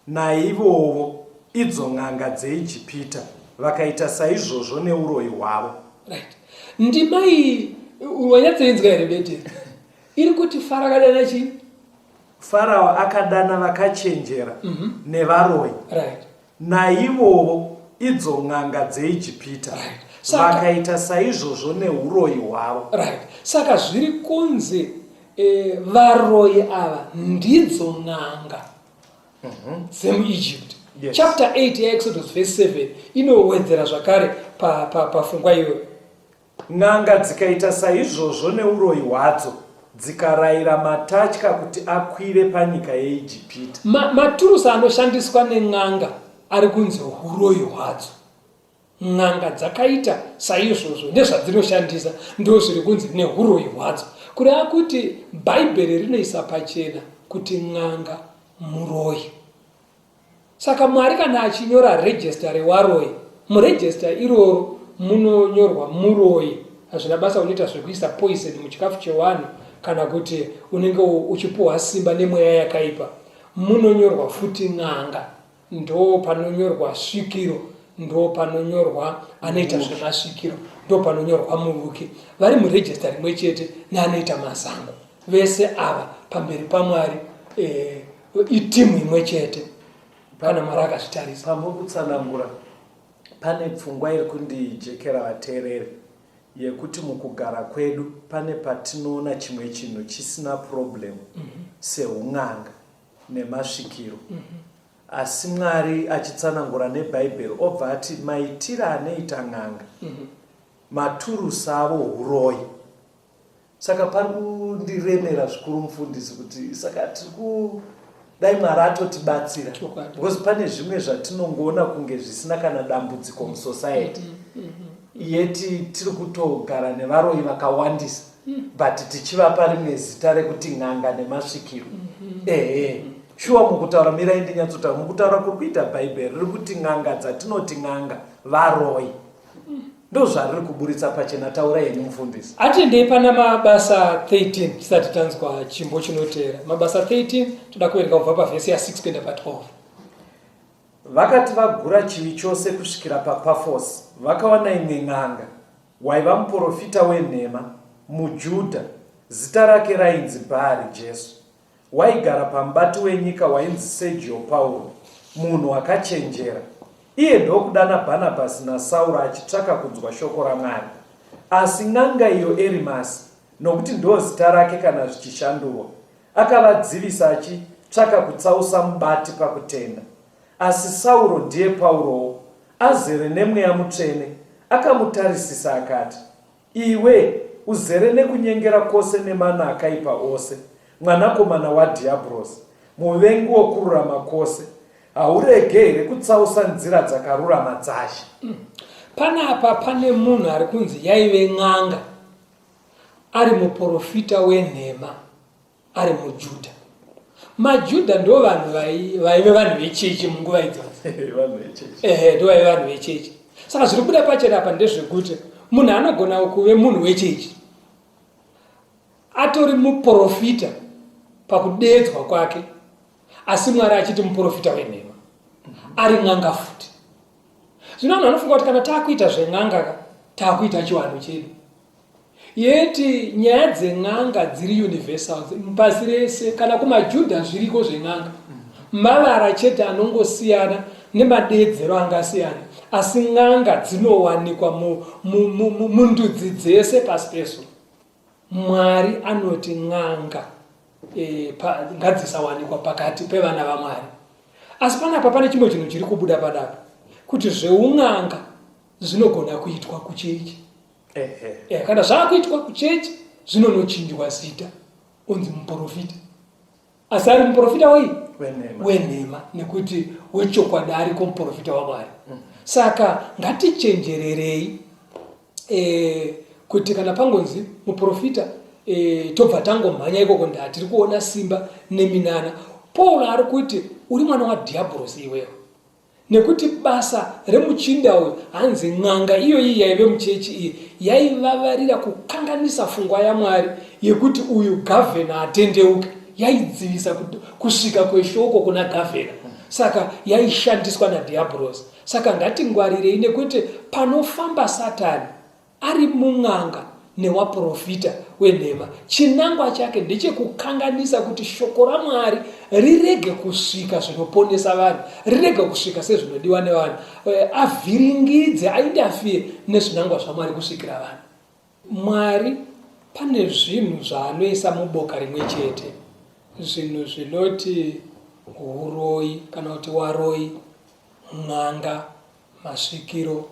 Speaker 3: naivovo, idzo n'anga dzeIjipita, vakaita saizvozvo neuroyi hwavo.
Speaker 2: Right. Ndima iyi wanyatsoinzwa here bete? Iri kuti Farao akadana chii?
Speaker 3: Farao akadana vakachenjera mm -hmm. nevaroyi.
Speaker 2: Right.
Speaker 3: Naivovo, idzo n'anga dzeIjipita,
Speaker 2: right. Saka,
Speaker 3: vakaita saizvozvo neuroyi hwavo.
Speaker 2: Right. Saka zviri kunzi e, varoyi ava ndidzo n'anga mm -hmm. dzemuEgypt.
Speaker 3: Yes.
Speaker 2: Chapter 8 yaExodus verse 7 inowedzera zvakare pafungwa pa, pa iyoyo.
Speaker 3: N'anga dzikaita saizvozvo neuroyi hwadzo, dzikarayira matatya kuti akwire panyika yeIjipita.
Speaker 2: Ma, maturusi anoshandiswa nen'anga ari kunzi huroyi hwadzo. N'anga dzakaita saizvozvo nezvadzinoshandisa ndozviri kunzi nehuroyi hwadzo. Kureva kuti Bhaibheri rinoisa pachena kuti n'anga muroyi. Saka Mwari kana achinyora register rewaroyi, muregister iroro munonyorwa muroyi. Hazvina basa unoita zvekuisa poison muchikafu chewanhu kana kuti unenge uchipuhwa simba nemweya yakaipa. Munonyorwa futi n'anga, ndo panonyorwa svikiro, ndo panonyorwa anoita zvemasvikiro, ndo panonyorwa muvuki. Vari muregister rimwe chete neanoita mazango. Vese ava pamberi paMwari eh, itimu imwe chete kana Mwari akazvitarisa.
Speaker 3: Pamuri kutsanangura pane pfungwa iri kundijekera vateereri yekuti mukugara kwedu pane patinoona chimwe chinhu chisina problem mm -hmm. seun'anga nemasvikiro mm -hmm. asi Mwari achitsanangura neBhaibheri obva ati maitiro anoita n'anga mm -hmm. maturusi avo huroyi. Saka pari kundiremera zvikuru mufundisi kuti saka tiri ku dai Mwari atotibatsira because pane zvimwe zvatinongoona kunge zvisina kana dambudziko musociety mm -hmm. yeti tiri kutogara nevaroyi vakawandisa mm. but tichivapa rimwe zita rekuti n'anga nemasvikiro mm -hmm. ehe shuwa mukutaura mirai ndinyatsotaura mukutaura kuri kuita bhaibheri riri kuti n'anga dzatinoti n'anga varoyi Ndozvariri kuburitsa pachena taurai henyu mufundisi.
Speaker 2: Atendei pana Mabasa 13 tisati tanzwa chimbo chinoteera. Mabasa 13 toda kuverenga kubva pavhesi ya 6 kuenda pa 12.
Speaker 3: Vakati vagura chivi chose kusvikira paPafosi, vakawana imwe n'anga, waiva muporofita wenhema, muJudha, zita rake rainzi Bhaari Jesu. Waigara pamubati wenyika wainzi Sergio Pauro, munhu akachenjera. Iye ndokudana Bhanabhasi naSauro achitsvaka kunzwa shoko raMwari. Asi n'anga iyo Erimasi, nokuti ndozita rake kana zvichishandurwa, akavadzivisa achitsvaka kutsausa mubati pakutenda. Asi Sauro ndiye Paurowo, azere neMweya Mutsvene, akamutarisisa akati, Iwe, uzere nekunyengera kwose nemano akaipa ose, mwanakomana wadhiabhorosi, muvengi wokururama kwose, haurege here kutsausa nzira dzakarurama dzaShe?
Speaker 2: Mm. Panapa pane munhu ari kunzi yaive n'anga ari muprofita wenhema ari muJudha. MaJudha ndo vanhu vaive vanhu vechechi munguva idzodzo. Ehe, ndo vaive vanhu vechechi. Saka zviri kubuda pachena apa ndezvekuti munhu anogona kuve munhu wechechi atori muprofita pakudeedzwa kwake, asi Mwari achiti muprofita wenhema, ari n'anga futi. Zvino vanhu vanofunga kuti kana taakuita zven'anga ka taakuita chiwanhu chedu. Yeti nyaya dzen'anga dziri universal pasi rese kana kumaJudha zviriko zven'anga. Mavara chete anongosiyana nemadeedzero angasiyana asi n'anga dzinowanikwa mundudzi dzese pasi peso. Mwari anoti n'anga e, pa, ngadzisawanikwa pakati pevana vaMwari. Asi panapa pane chimwe chinhu chiri kubuda panapa kuti zveun'anga zvinogona kuitwa kuchechi.
Speaker 3: Ehe.
Speaker 2: Eh, kana zvakuitwa kuchechi zvinonochinjwa zita onzi muprofita asi ari muprofita wei Wenhema, nekuti wechokwadi ariko muprofita waMwari. Saka ngatichenjererei kuti kana pangonzi muprofita tobva tangomhanya ikoko, ndaa tiri kuona simba neminana. Paul ari kuti uri mwana wadhiabhorosi iwewe, nekuti basa remuchinda uyu, hanzi n'anga iyoyi yaive muchechi iyi yaivavarira kukanganisa fungwa yaMwari yekuti uyu gavhena atendeuke. Yaidzivisa kusvika kweshoko kuna gavhena, saka yaishandiswa nadhiabhorosi. Saka ngatingwarirei, nekuti panofamba Satani ari mun'anga newaprofita wenhema, chinangwa chake ndechekukanganisa kuti shoko raMwari rirege kusvika zvinoponesa vanhu, rirege kusvika sezvinodiwa nevanhu, avhiringidze, aindafie nezvinangwa zvaMwari kusvikira vanhu. Mwari pane zvinhu zvaanoisa muboka rimwe chete, zvinhu zvinoti huroyi kana kuti waroyi, n'anga, masvikiro,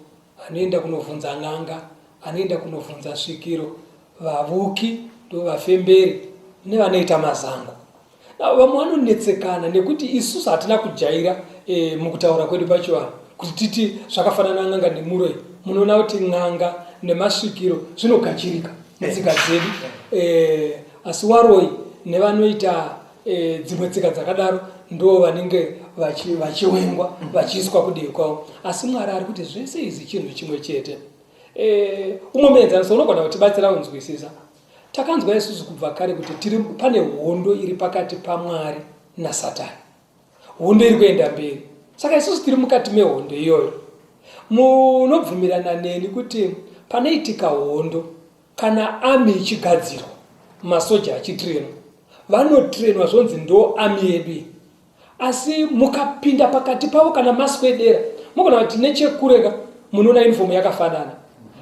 Speaker 2: anoenda kunovhunza n'anga, anoenda kunovhunza svikiro, vavuki ndovafemberi nevanoita mazango. Vamwe vanonetsekana nekuti isusu hatina kujaira mukutaura kwedu pachivanhu kuti titi zvakafanana n'anga nemuroyi. Munoona kuti n'anga nemasvikiro zvinogachirika mutsika dzedu, asi waroyi nevanoita dzimwe tsika dzakadaro ndo vanenge vachiwengwa, vachiiswa kudivi kwavo. Asi Mwari ari kuti zvese izi chinhu chimwe chete. Umwe muenzaniso unogona kutibatsira kunzwisisa. Takanzwa isusu kubva kare kuti tiri pane hondo iri pakati paMwari naSatani. Hondo iri kuenda mberi. Saka isusu tiri mukati mehondo iyoyo. Munobvumirana neni kuti panoitika hondo, kana army ichigadzirwa, masoja achitrenwa, vanotrenwa zvonzi ndo army yedu iyi. Asi mukapinda pakati pavo kana maswedera, mogona kuti nechekureka munoona uniform yakafanana,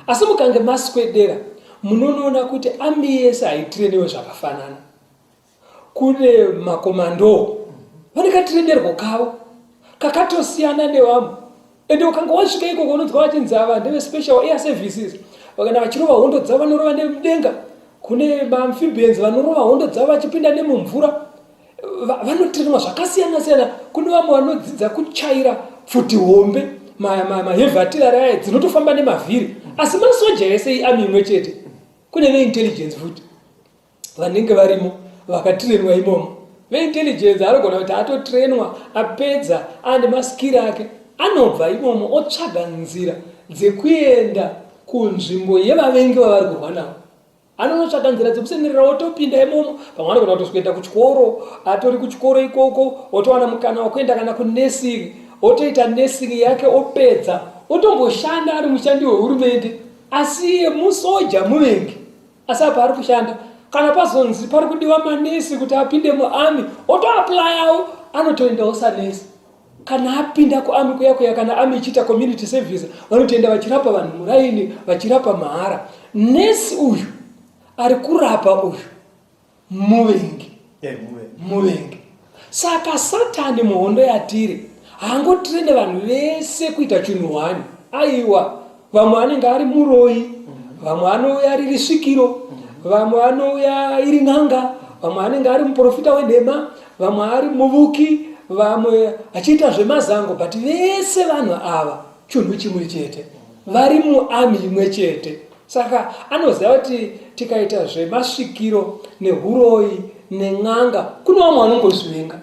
Speaker 2: asi mukange maswedera munonoona kuti army yese haitrenewe zvakafanana. Kune makomando vane katrenerwo kavo kakatosiyana nevamwe, ende ukanga wasvika ikoko unonzwa vachinzi ava ndeve special air services, kana vachirova hondo dzavo vanorova nemudenga. Kune maamphibians vanorova hondo dzavo vachipinda nemumvura. Vanotrenwa zvakasiyana siyana. Kune vamwe vanodzidza kuchaira pfuti hombe, maheavy artillery aya dzinotofamba nemavhiri, asi masoja ese iarmy imwe chete. Kune veintelligence futi vanenge varimo vakatrenwa imomo. Veintelligence anogona kuti atotrenwa apedza ane maskiri ake, anobva imomo otsvaga nzira dzekuenda kunzvimbo yevavengi vavari kurwa navo. Anonotsvaga nzira dzekusenerera otopinda imomo. Pamwe anogona kutosweda kuchikoro, atori kuchikoro ikoko otowana mukana wekuenda kana kunursing, otoita nursing yake, opedza otomboshanda ari mushandi wehurumende, asi iye musoja muvengi, asi apa ari kushanda. Kana pazonzi pari kudiwa manesi kuti apinde muarmy, otoaplayawo, anotoendawo sanesi. Kana apinda kuarmy kuya kuya, kana army ichiita community service, vanotoenda vachirapa vanhu muraini, vachirapa mahara. Nesi uyu ari kurapa uyu muvengi. Muvengi. Saka Satani muhondo yatiri haangotirene vanhu vese kuita chinhu hwani. Aiwa, vamwe anenge ari muroyi, vamwe anouya riri svikiro, vamwe anouya iri n'anga, vamwe anenge ari muprofita wenhema, vamwe ari muvuki, vamwe achiita zvemazango, but vese vanhu ava chinhu chimwe chete, vari muarmy imwe chete. Saka anoziva kuti tikaita zvemasvikiro nehuroyi nen'anga, kune vamwe vanongozvivenga.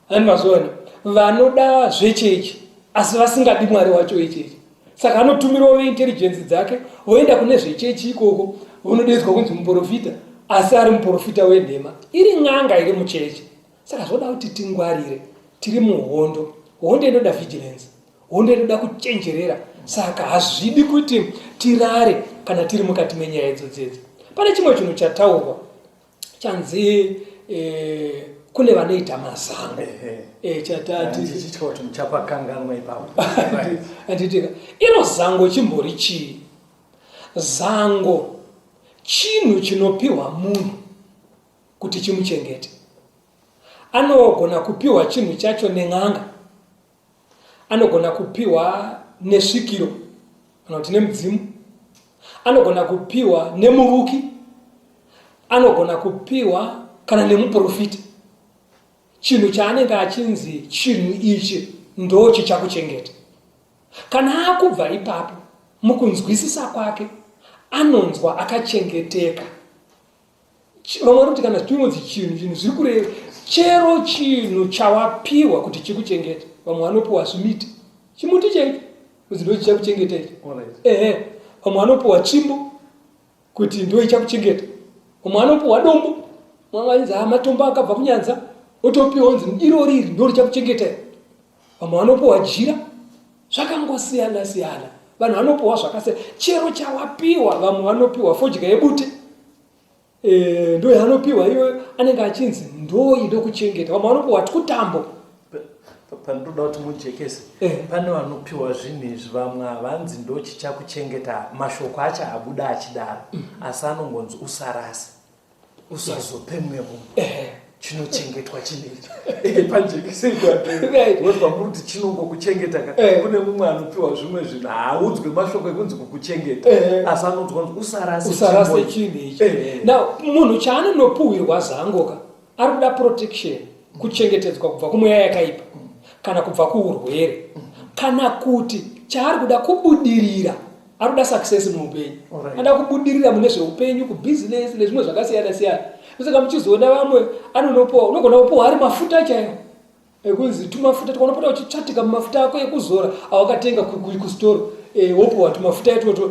Speaker 2: Ani mazuva vanoda zvechechi asi vasingadi Mwari wacho wechechi. Saka anotumirawo veintelligence dzake, voenda kune zvechechi ikoko, vonodedzwa kunzi muprofita, asi ari muprofita wenhema, iri n'anga iri muchechi. Saka zvoda kuti tingwarire, tiri muhondo. Hondo inoda vigilance, hondo inoda kuchenjerera. Saka hazvidi kuti tirare kana tiri mukati menyaya idzodzedzi. Pane chimwe chinhu chataurwa chanzi kune vanoita mazango. Chatati
Speaker 3: Ndichitya kuti muchapakanganwa ipapo.
Speaker 2: Anditika iro zango chimbori chii? Zango chinhu chinopiwa munhu kuti chimuchengete. Anogona kupiwa chinhu chacho nen'anga, anogona kupiwa nesvikiro kana kuti nemudzimu, anogona kupiwa nemuvuki, anogona kupiwa kana nemuprofita. Chinhu chaanenge achinzi chinhu ichi ndo chichakuchengeta. Kana akubva ipapo, mukunzwisisa kwake anonzwa akachengeteka. Vamwe vari kuti kana zvinonzi chinhu, chinhu zviri kureva chero chinhu chawapiwa kuti chikuchengete. Vamwe vanopiwa zvimiti, chimuti chaicho kunzi ndo chichakuchengeta ichi. Ehe, vamwe vanopiwa tsvimbo kuti ndo ichakuchengeta. Vamwe vanopiwa dombo, vamwe vanzi ha matombo akabva kunyanza, otopiwa onzi irori iri ndo richakuchengeta. Vamwe vanopiwa jira, zvakangosiyana siyana. Vanhu vanopiwa zvakasiyana, chero chawapiwa. Vamwe vanopiwa fodya yebute, e, ndo yaanopiwa iyoyo, anenge achinzi ndo inokuchengeta. Vamwe vanopiwa twutambo.
Speaker 3: Pandinoda kuti mujekese, eh. Pane vanopiwa zvinhu izvi, vamwe havanzi ndo chichakuchengeta, mashoko acho abuda achidaro, asi anongonzi usarase, usazope mumwe munhu.
Speaker 2: Eh.
Speaker 3: Chinochengetwa chinechi eh, panjekesekwamuri kuti chinongokuchengeta ka.
Speaker 2: Eh.
Speaker 3: Kune mumwe anopiwa zvimwe zvinhu, haaudzwe mashoko ekunzi kukuchengeta, asi anonzwa kunzi usarase,
Speaker 2: usarase chinhu ichi. Now munhu chaanonopuhwirwa zangoka ari kuda protection, kuchengetedzwa kubva kumweya yakaipa kana kubva kuurwere, kana kuti chaari kuda kubudirira, ari kuda success muupenyu, anoda kubudirira mune zveupenyu, kubhizinesi nezvimwe zvakasiyana siyana. Saka muchizoona vamwe anonopuwa, unogona kupuwa ari mafuta chaiwo ekunzi tumafuta tikaunopota uchitsvatika mumafuta ako ekuzora awakatenga kusitoro, wopuwa tumafuta itwotwo,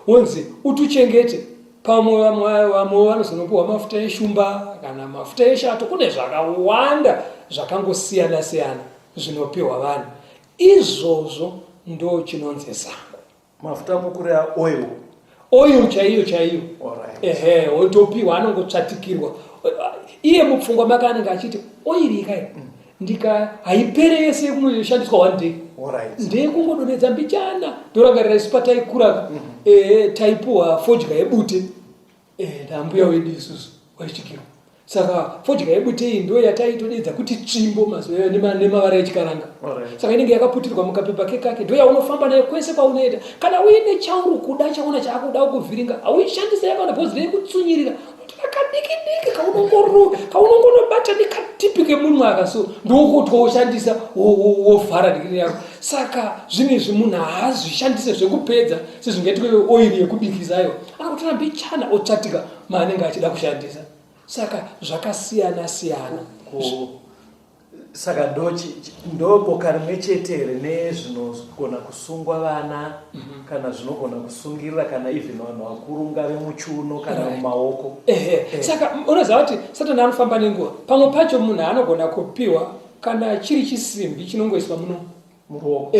Speaker 2: wonzi utuchengete. Pamwe vamwe vanozonopuwa mafuta eshumba kana mafuta eshato. Kune zvakawanda zvakangosiyana siyana zvinopiwa vanhu. Izvozvo ndo chinonzi zango.
Speaker 3: Mafuta mukureva oil?
Speaker 2: Oil chaiyo chaiyo. Ehe, wotopiwa, anongotsvatikirwa. Iye mupfungwa make anenge achiti oil ikai ndika haipere yese yekushandiswa one day, ndeyekungodonhedza mbichana. Ndorangarira isu pataikura, ehe, taipuwa fodya yebute, nambuya wedu isusu waisvikirwa. Saka fodya yebute iyi ndo yataitodedza kuti tsvimbo mazuva nemavara echikaranga. Saka inenge yakaputirwa mukapepa kekake, ndo yaunofamba nayo kwese kwaunoenda. Kana uine chauri kuda, chaona chaakuda kuvhiringa, hauishandise yakawanda because ndeyekutsunyirira kadiki diki kaunongonobata nekatipi kemunwe aka, so ndokutwoushandisa, wovhara dikiri yako. Saka zvinhu izvi munhu haazvishandise zvekupedza sezvingaitwe oiri yekubikisa iyo. Anokutora mbichana otsvatika maanenge achida kushandisa. Saka zvakasiyana siyana.
Speaker 3: Saka ndo boka rimwe chete here nezvinogona kusungwa vana, kana zvinogona kusungirira, kana even vanhu vakuru, ungave muchiuno kana mumaoko?
Speaker 2: Ehe. Saka unoziva kuti Satani anofamba nenguva. Pamwe pacho munhu anogona kupiwa kana chiri chisimbi chinongoiswa muno
Speaker 3: muruoko,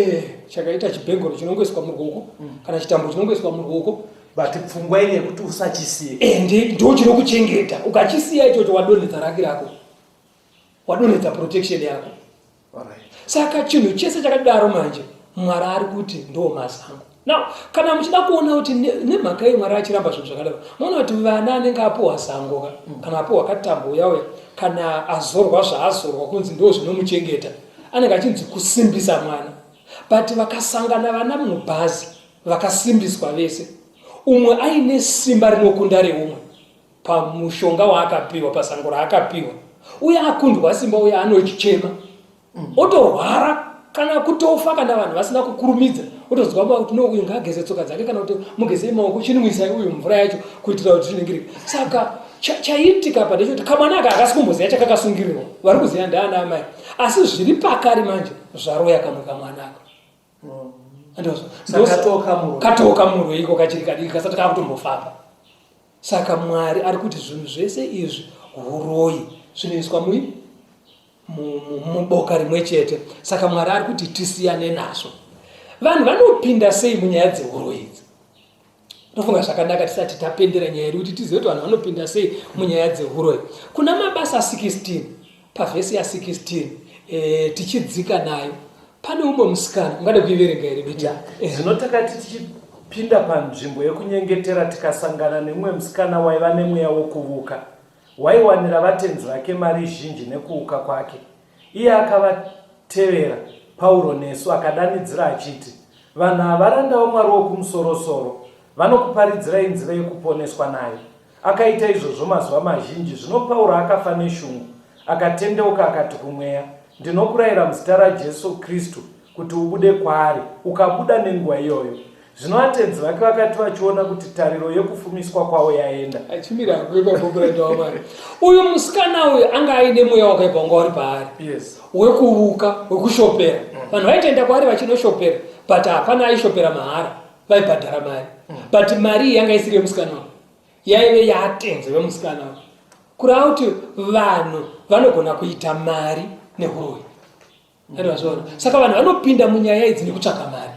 Speaker 2: chakaita chibhengoro chinongoiswa muruoko, kana chitambo chinongoiswa muruoko.
Speaker 3: But pfungwa iri yekuti usachisiya.
Speaker 2: Ende ndo chinokuchengeta. Ukachisiya ichocho, wadonhedza raki rako, wadonhedza protection yako. Saka chinhu chese chakadaro manje Mwari ari kuti ndo mazango. Now kana muchida kuona kuti nemhaka yei Mwari achiramba zvinhu zvakadaro, muona kuti vana anenge apuhwa zango ka, kana apuhwa katambo uyauya, kana azorwa zvaazorwa kunzi ndo zvinomuchengeta, anenge achinzi kusimbisa mwana. But vakasangana vana mubhazi vakasimbiswa vese, umwe aine simba rinokunda reumwe pamushonga waakapiwa, pasango raakapiwa, uye akundwa simba uye anochema, otorwara kana kutofa kana vanhu vasina kukurumidza. Otozwa kuti no, uyu ngaageze tsoka dzake, kana kuti mugezei maoko, chinwisai uyu mvura yacho kuitira kuti zviningirike. Saka chaiitika pa ndechekuti kamwana aka hakasi kumboziva chakakasungirirwa. Vari kuziva ndaana amai, asi zviri pakari manje zvaroya kamwe kamwana aka. Katooka muro iko kachiri kadiki, kasati kakutombofamba. Saka Mwari ari kuti zvinhu zvese izvi uroyi, zvinoiswa mui muboka rimwe chete. Saka Mwari ari kuti tisiyane nazvo. Vanhu vanopinda sei munyaya dzeuroyi idzi? Tofunga zvakanaka tisati tapendera nyaya yedu kuti tizive kuti vanhu vanopinda sei munyaya dzeuroyi. Kuna Mabasa 16 pavhesi ya16, tichidzika nayo, pane umwe musikana. Ungade kuiverenga here, Beti?
Speaker 3: Zvino takati tichipinda panzvimbo yekunyengetera, tikasangana nemumwe musikana waiva nemweya wokuvuka, waiwanira vatenzi vake mari zhinji nekuuka kwake. Iye akavatevera Pauro nesu, akadanidzira achiti, "Vanhu ava varanda vaMwari Wokumusorosoro, vanokuparidzirai nzira yekuponeswa nayo." Akaita izvozvo mazuva mazhinji. Zvino Pauro akafa neshungu. Akatendeuka akati kumweya, Ndinokurayira muzita raJesu Kristu kuti ubude kwaari. Ukabuda nenguva iyoyo. Zvino atenzi vake vakati vachiona kuti tariro yekufumiswa kwavo yaenda.
Speaker 2: Achimira hako ipapo muranda waMwari. Uyu musikana uyu anga aine mweya wakaipa wanga uri paari.
Speaker 3: Yes.
Speaker 2: Wekuvuka, wekushopera. Vanhu vaitoenda kwaari vachinoshopera but hapana aishopera mahara. Vaibhadhara mari. But mari iyi yanga isiri yemusikana uyu. Yaive yaatenzi vemusikana uyu. Kureva kuti vanhu vanogona kuita mari nehuroyi. Andivazviona. Saka vanhu vanopinda munyaya idzi nekutsvaga mari.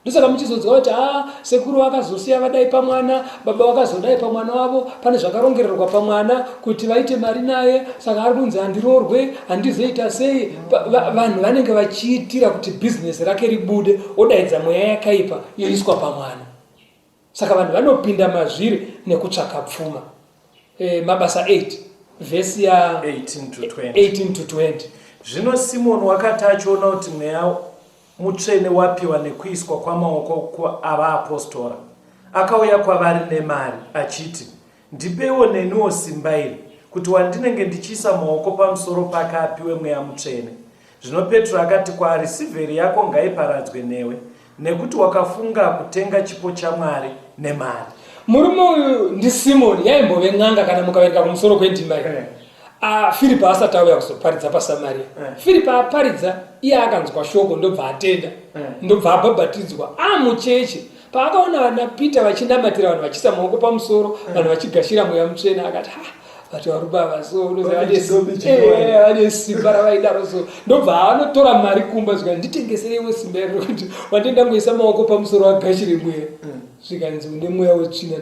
Speaker 2: Ndosaka muchizonzwa kuti ah sekuru vakazosiya vadai pamwana, baba vakazodai pamwana wavo, pane zvakarongererwa pamwana kuti vaite mari naye, saka ari kunzi handiroorwe, handizoita sei. Vanhu vanenge vachiitira kuti bhizinesi rake ribude, odaidza mweya yakaipa yoiswa pamwana. Saka vanhu vanopinda mazviri nekutsvaka pfuma. E, Mabasa 8 vhesi ya
Speaker 3: 18 to 20.
Speaker 2: 18 to 20.
Speaker 3: Zvino Simoni wakati achiona kuti mweya mutsvene wapiwa nekuiswa kwamaoko avaapostora, akauya kwavari nemari, achiti, Ndipeiwo neniwo simba iri, kuti wandinenge ndichiisa maoko pamusoro pake apiwe mweya mutsvene. Zvino Petro akati kwaari, Sirveri yako ngaiparadzwe newe, nekuti wakafunga kutenga chipo chaMwari nemari.
Speaker 2: Murume uyu ndiSimoni, yaimbove n'anga kana mukaverenga kumusoro kwendima iyi.
Speaker 3: Eh.
Speaker 2: Ah, Firipo asati auya kuzoparidza paSamaria.
Speaker 3: Eh.
Speaker 2: Firipo aparidza, iye akanzwa shoko ndobva atenda,
Speaker 3: Eh.
Speaker 2: ndobva abhabhatidzwa amucheche. Paakaona vana Peter vachinamatira vanhu vachiisa maoko pamusoro, vanhu vachigashira mweya mutsvene akati ha but varume ava so unoziva vane simba ravaidaro so ndobva anotora mari kumba zvika nditengesereiwo simba iro kuti wandenda ngoisa maoko pamusoro agashire mweya zvikanzi une mweya wetsvina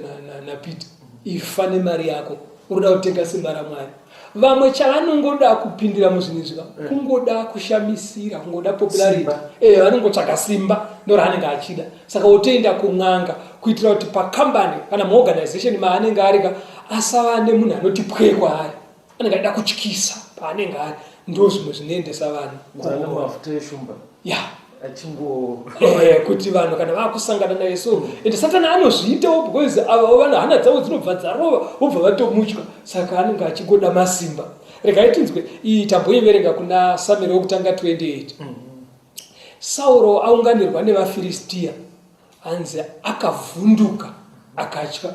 Speaker 2: napeter ifa nemari yako unoda kutenga simba ramwari vamwe chavanongoda kupindira muzvinhu izvi eh. kungoda kushamisira kungoda popularity eh vanongotsvaga simba ndoraanenge achida saka wotoenda kun'anga kuitira kuti pakambani kana muorganization maanenge ari ka asava nemunhu anoti pwee kwaari anenge achida kutyisa paanenge ari ndo zvimwe zvinoendesa vanhu
Speaker 3: mafuta eshumba
Speaker 2: ya
Speaker 3: achingo
Speaker 2: eh, kuti vanhu kana vakusangana naye so and satani anozviitawo because ava vanhu hana dzavo dzinobva dzarova vobva vatomutya saka anenge achingoda masimba regai tinzwe iyi tamboiverenga kuna samueri wokutanga 28 mm -hmm. Sauro aunganirwa nevaFiristiya, hanzi akavhunduka akatya.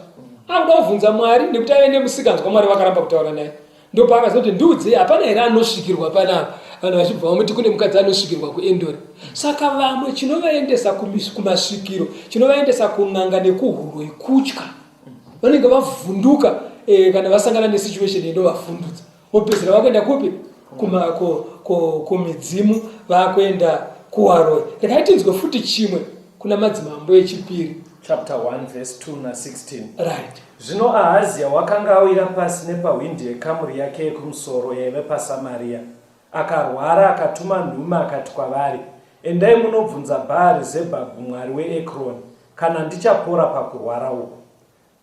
Speaker 2: Akuda kuvhunza Mwari nekuti aive nemusikanzwa, Mwari vakaramba kutaura naye. Ndopaakazoti ndiudzei, hapana here anosvikirwa panapa? Vanhu vachibva vamuti kune mukadzi anosvikirwa kuEndori. Saka vamwe chinovaendesa kumasvikiro, chinovaendesa kun'anga nekuhuroi kutya. Vanenge vavhunduka eh, kana vasangana nesituation inovavhundutsa. Vopedzisira vakuenda kupi? Kumidzimu vakuenda kuwaroi. Regai tinzwe futi chimwe kuna Madzimambo echipiri.
Speaker 3: Chapter 1 verse 2 na 16.
Speaker 2: Right.
Speaker 3: Zvino Ahazia wakanga awira pasi nepahwindi yekamuri yake yekumusoro yaive paSamaria, akarwara, akatuma nhume akati kwavari, Endai munobvunza Bhaari-zebhabhu mwari weEkroni, kana ndichapora pakurwara uku.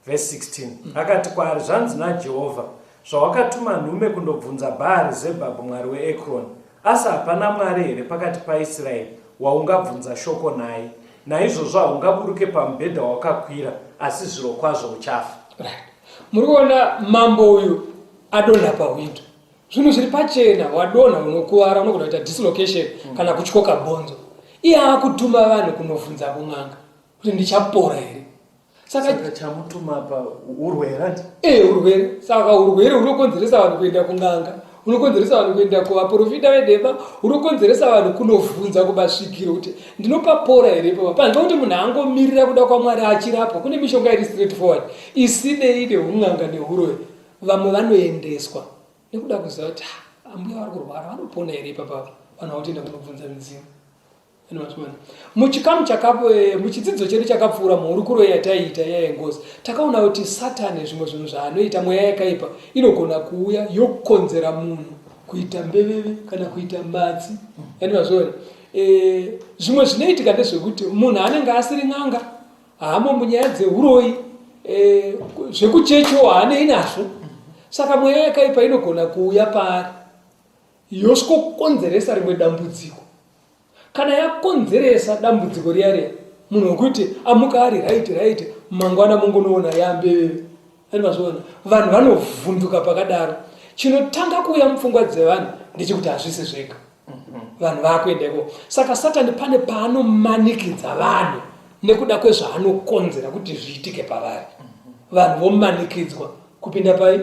Speaker 3: Verse 16 akati kwaari, Zvanzi naJehovha, Zvawakatuma nhume kundobvunza Bhaari-zebhabhu mwari weEkroni, asi hapana Mwari here pakati paIsraeri waungabvunza shoko naye? Naizvozvo haungaburuke pamubhedha wawakakwira, asi zvirokwazvo uchafa.
Speaker 2: Right. Muri kuona mambo uyu adonha pahwindo. Zvinhu zviri pachena, wadonha unokuvara, unogona kuita dislocation kana kutyoka bhonzo. Iye akutuma vanhu kunovhunza kun'anga kuti ndichapora here?
Speaker 3: Saka chamutuma apa urwere ati?
Speaker 2: Eh, urwere. Saka urwere hunokonzeresa vanhu kuenda kun'anga, hunokonzeresa vanhu kuenda kuvaprofita vedema, hunokonzeresa vanhu kunovhunza kumasvikiro kuti ndinopapora here ipapa. Panze kuti munhu angomirira kuda kwaMwari achirapwa, kune mishonga iri straight forward isinei neun'anga nehuroyi. Vamwe vanoendeswa nekuda kuziva kuti ah, ambuya vari kurwara vanopona here ipapa, vanhu vakutoenda kunobvunza midzimu. Muchikamu eh, muchidzidzo chedu chakapfuura muhurukuro yataiita iya yengozi, takaona kuti Satani zvimwe zvinhu zvaanoita, mweya yakaipa inogona kuuya yokonzera munhu kuita mbeveve kana kuita matsi. Yani mazviona? Eh, zvimwe zvinoitika ndezvekuti munhu anenge asiri n'anga, haamo munyaya dzeuroyi, eh, zvekuchechiwo haanei nazvo. Saka mweya yakaipa inogona kuuya paari yosvikokonzeresa rimwe dambudziko. Kana yakonzeresa dambudziko riya riya, munhu wekuti amuka ari right right, mangwana mongonoona yambeveve. Ani mazviona? Vanhu vanovhunduka pakadaro. Chinotanga kuuya mupfungwa dzevanhu ndechekuti hazvisi zvega. Vanhu vakuenda ikoko. Saka Satani pane paanomanikidza vanhu nekuda kwezvaanokonzera kuti zviitike pavari. Vanhu vomanikidzwa kupinda pai?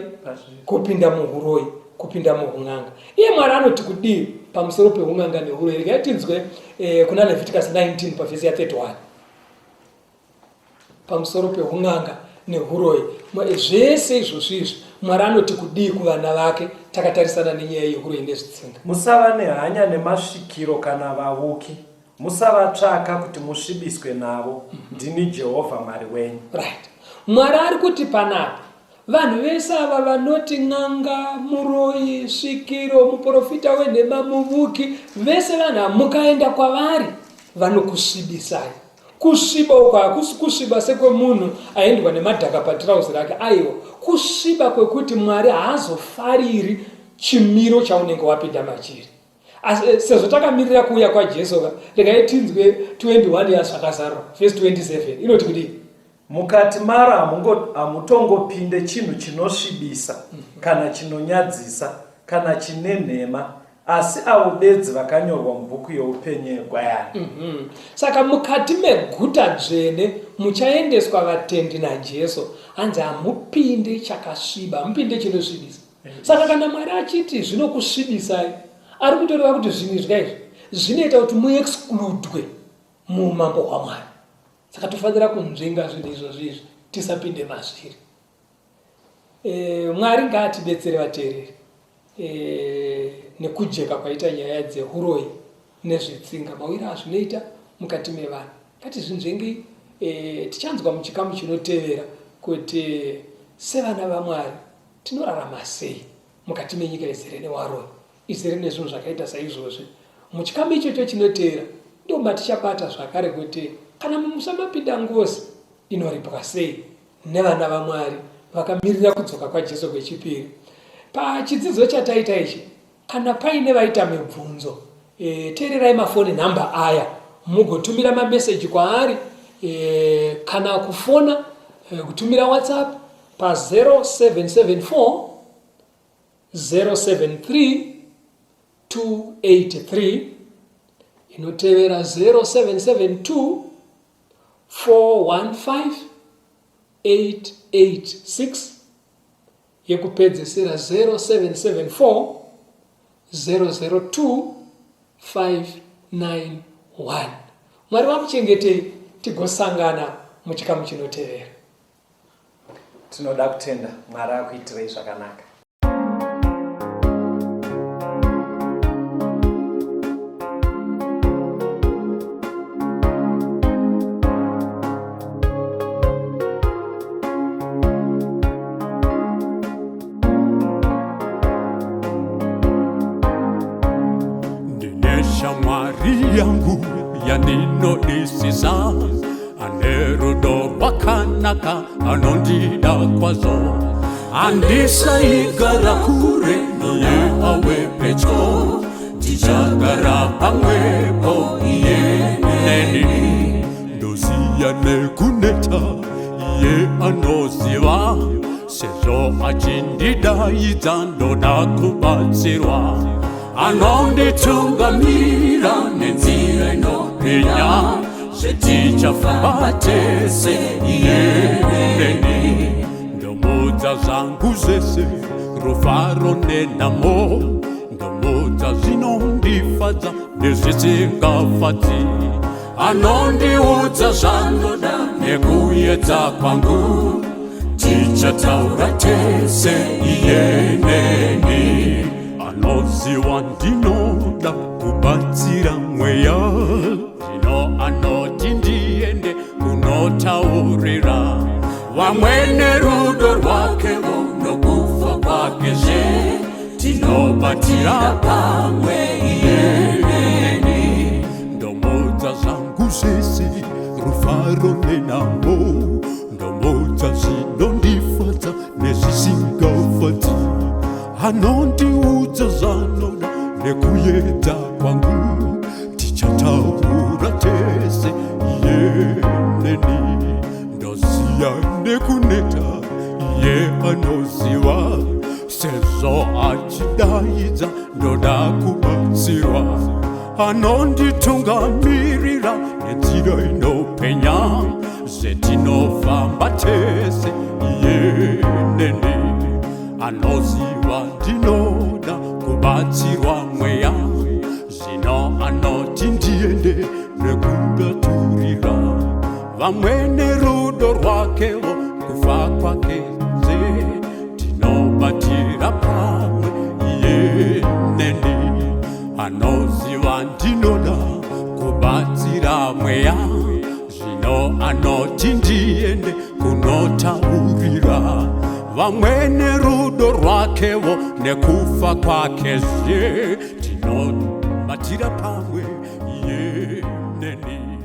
Speaker 2: Kupinda muhuroyi, kupinda muhun'anga. Iye Mwari anoti kudii pamusoro pehun'anga nehuroyi? Regai tinzwe kuna Leviticus 19 pavhesi ya 31. Pamusoro pehun'anga nehuroyi, zvese izvozvi izvi Mwari anoti kudii kuvana vake takatarisana nenyaya yehuroyi nezvitsinga?
Speaker 3: Musava nehanya nemasvikiro kana vavuki, musavatsvaka kuti musvibiswe navo. Ndini Jehovha Mwari wenyu.
Speaker 2: Right. Mwari ari kuti panapa vanhu vese ava vanoti n'anga, muroyi, svikiro, muprofita wenhema, muvuki, vese vanhu ava mukaenda kwavari vanokusvibisai. Kusviba uku hakusi kusviba sekwemunhu aendwa nemadhaka patirauzi rake, aiwa, kusviba kwekuti Mwari haazofariri chimiro chaunenge wapinda machiri. Asi sezvo takamirira kuuya kwaJesu ka, regai tinzwe 21 yaZvakazarurwa vhesi 27 inoti kudii?
Speaker 3: Mukati maro hamutongopinde chinhu chinosvibisa kana chinonyadzisa kana chine nhema, asi avo bedzi vakanyorwa mubhuku youpenyu yeGwayana.
Speaker 2: Saka mukati meguta dzvene muchaendeswa vatendi naJesu, hanzi hamupinde chakasviba, hamupinde chinosvibisa. Saka kana Mwari achiti zvinokusvibisai, ari kutoreva kuti zvinhu izvi kaizvi zvinoita kuti muexcludwe muumambo hwaMwari. Saka tofanira kunzvenga zvinhu izvozvi izvi tisapinde mazviri. Mwari ngaatibetsere vateereri nekujeka kwaita nyaya dzehuroyi nezvetsinga, mawiro azvinoita mukati mevanhu. Ngatizvinzvengei. Tichanzwa muchikamu chinotevera kuti sevana vaMwari tinorarama sei mukati menyika izere newaroyi, izere nezvinhu zvakaita saizvozvi. Muchikamu ichocho chinoteera ndo matichabata zvakare kuti kana mumusha mapinda ngozi inoripwa sei nevana vaMwari vakamirira kudzoka kwaJesu kwechipiri. Pachidzidzo chataita ichi, kana paine vaita mibvunzo, teererai mafoni nhamba aya mugotumira mameseji kwaari kana kufona, kutumira WhatsApp pa 0774 073 283, inotevera 0772 415 886, yekupedzesera 0774 002 591. Mwari vakuchengetei, tigosangana muchikamu chinotevera.
Speaker 3: Tinoda kutenda Mwari akuitirei zvakanaka.
Speaker 1: Ndine shamwari yangu yandinodisisa, ane rudo rwakanaka, anondida kwazvo. Handisaigara kure iye awe pedyo, tichagara pamwepo iye neni. Ndoziya nekuneta iye anoziva, sezvo achindidaidza ndoda kubatsirwa. Anonditungamira nenzira inopenya, zvetichafamba tese iye neni. Ndomudza zvangu zvese, rufaro nenhamo, ndomudza zvinondifadza nezvisingafadzi. Anondiudza zvanoda nekuyedza kwangu, tichataura tese iye neni. Anoziva ndinoda kubatsira mweya, zvino anoti ndiende kunotaurira vamwe nerudo rwakevo nokufa kwakezve, tinobatira pamwe iye neni. Ndomudza zvangu zvese, rufaro nenhamo, ndomudza zvinondifadza nezvisingafadzi. Anondiudza zvanoda nekuyedza kwangu, tichataura tese iye neni. Ndoziya nekuneta iye anoziva. Sezvo achidaidza ndoda kubatsirwa, anonditungamirira nenzira inopenya, zvetinofamba tese iye neni. Anoziva ndinoda kubatsirwa mweya, zvino anoti ndiende nekudaturira vamwe nerudo rwakewo, kufa kwake ze tinobatira pamwe iye neni. Anoziva ndinoda kubatsira mweya, zvino anoti ndiende kunotaurira vamwe nerudo rwakewo, nekufa kwake zve tinobatira pamwe iye neni.